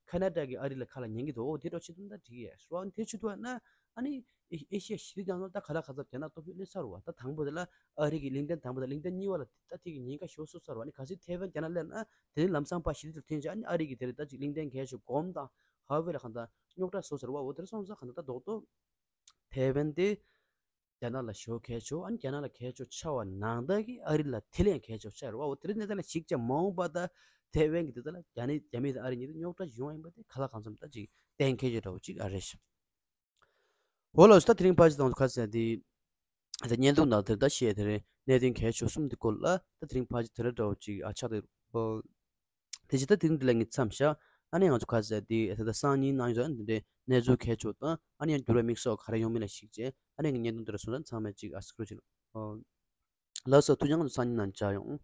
ཁ་ན་ཌ་གི་ཨ་རི་ལ་ཁ་ལ་ཉན་གི་འདུག་འོ་དེ་འདྲ་བྱེད་ཐུབ་ན་ད་འགྲིག་ཡས་རེད་བ། དེ་བྱེད་ཐུབ་ན་ཨ་ནི་ཨེ་ཨེ་ཤི་ཡ་ཞི་བདེ་རྒྱ་མཚོ་ད་ག་ལ་ག་ཚོད་རྒྱ་ནག་སྟོབས་ཤུགས་སླེབས་ཚར་བ། ད་དང་པོ་དེ་ལ་ཨ་རི་གི་གླིང་ཕྲན་དང་པོ་དང་གླིང་ཕྲན་གཉིས་པ་ལ་ད་ཐེ་གི་ཉེན་ཁ་ཞེ་པོ་བཟོས་ཚར་བ། ཨ་ནི་གལ་སྲིད་ཐེ་ཝན་རྒྱ་ནག་སླེབས་ན་དེ་ནི་ལམ་སང་ཕར་ཞི་བདེ་དུ་ཐོན་ཆེད་ཨ་ནི་ཨ་རི་གི་དེ་རེད་ད་ཅིག་གླིང་ཕྲན་གལ་ཆེ་གོམ་དང་ཧ་ཝེ་ལ་གང་ལྟར་རྙོག་དྲ་བཟོས་ཚར་བ། འོ་དེ་སོང་ཙང་གང་ལྟར་ད་རྡོག་རྡོག་ཐེ་ཝན་དེ་རྒྱ་ནག་ལ་ཞེ་པོ་གལ་ཆེ་བོ། ཨ་ནི་རྒྱ་ནག་ལ་གལ་ཆེ་བོ་ཆགས་པ་ནང་ལྟར་གྱི་ཨ་རི་ལ་དེ་ལས་གལ་ཆེ་བོ་ཆགས་རེད་བ། འོ་དེ་རིང་གནས་སྟངས་ལ་གཞིགས་བྱས་མ་འོངས་པ་ད་ཐེ་ཝན་གྱི་དེ་ད་ལ་རྒྱ་ནི་རྒྱ་མི་དང་ཨ་རི་གཉིས་དེ་རྙོག་དྲ་ཡོང་ཡིན་པ་དེ་ག་ལ་གང་འཚམ་ད་ཅིག་གཏན་འཁེལ་གྱི་འདྲ་བོ་ཅིག་ཨ་རེད་ཤག་འོ་ལགས་སོ། ད་དེ་རིང་ཕར་ཅིག་དང་ཁ་ཟེར་དེ་ད་བརྙན་ཐུང་ནང་དེར་ད་བཤད་དེ་རེད། གནད་དོན་གལ་ཆེ་བོ་གསུམ་དེ་སྐོར་ལ་ད་དེ་རིང་ཕར་ཅིག་དེ་རེད་འདྲ་བོ་ཅིག་ཨ་ཆགས་དེ། དེ་བཞིན་ད་དེ་རིང་འདི་ལ་ངས་མཚམས་བཞག་ཨ་ནི་ང་ཚོ་ག་ཟེར་དེ་ད་ལྟ་སང་ཉིན་གནང་ཡོད་འདི་འདྲའི་གནས་ཚུལ་གལ་ཆེ་བ་དང་ཨ་ནི་ཡང་འགྱུར་བ་དམིགས་བསལ་ག་རེ་ཡོང་མིན་ལ་གཞིགས་བྱས་ཨ་ནི་ངས་བརྙན་ཐུང་འདི་ལ་སོང་ཙང་ཚང་མས་ཅིག་ཨ་སི་ཀྲོ་ཅིག་ལ། ལགས་སོ། ཐུགས་རྗེ་ཆེ། ང་ཚོ་སང་ཉིན་ནང་མཇལ་ཡོང་།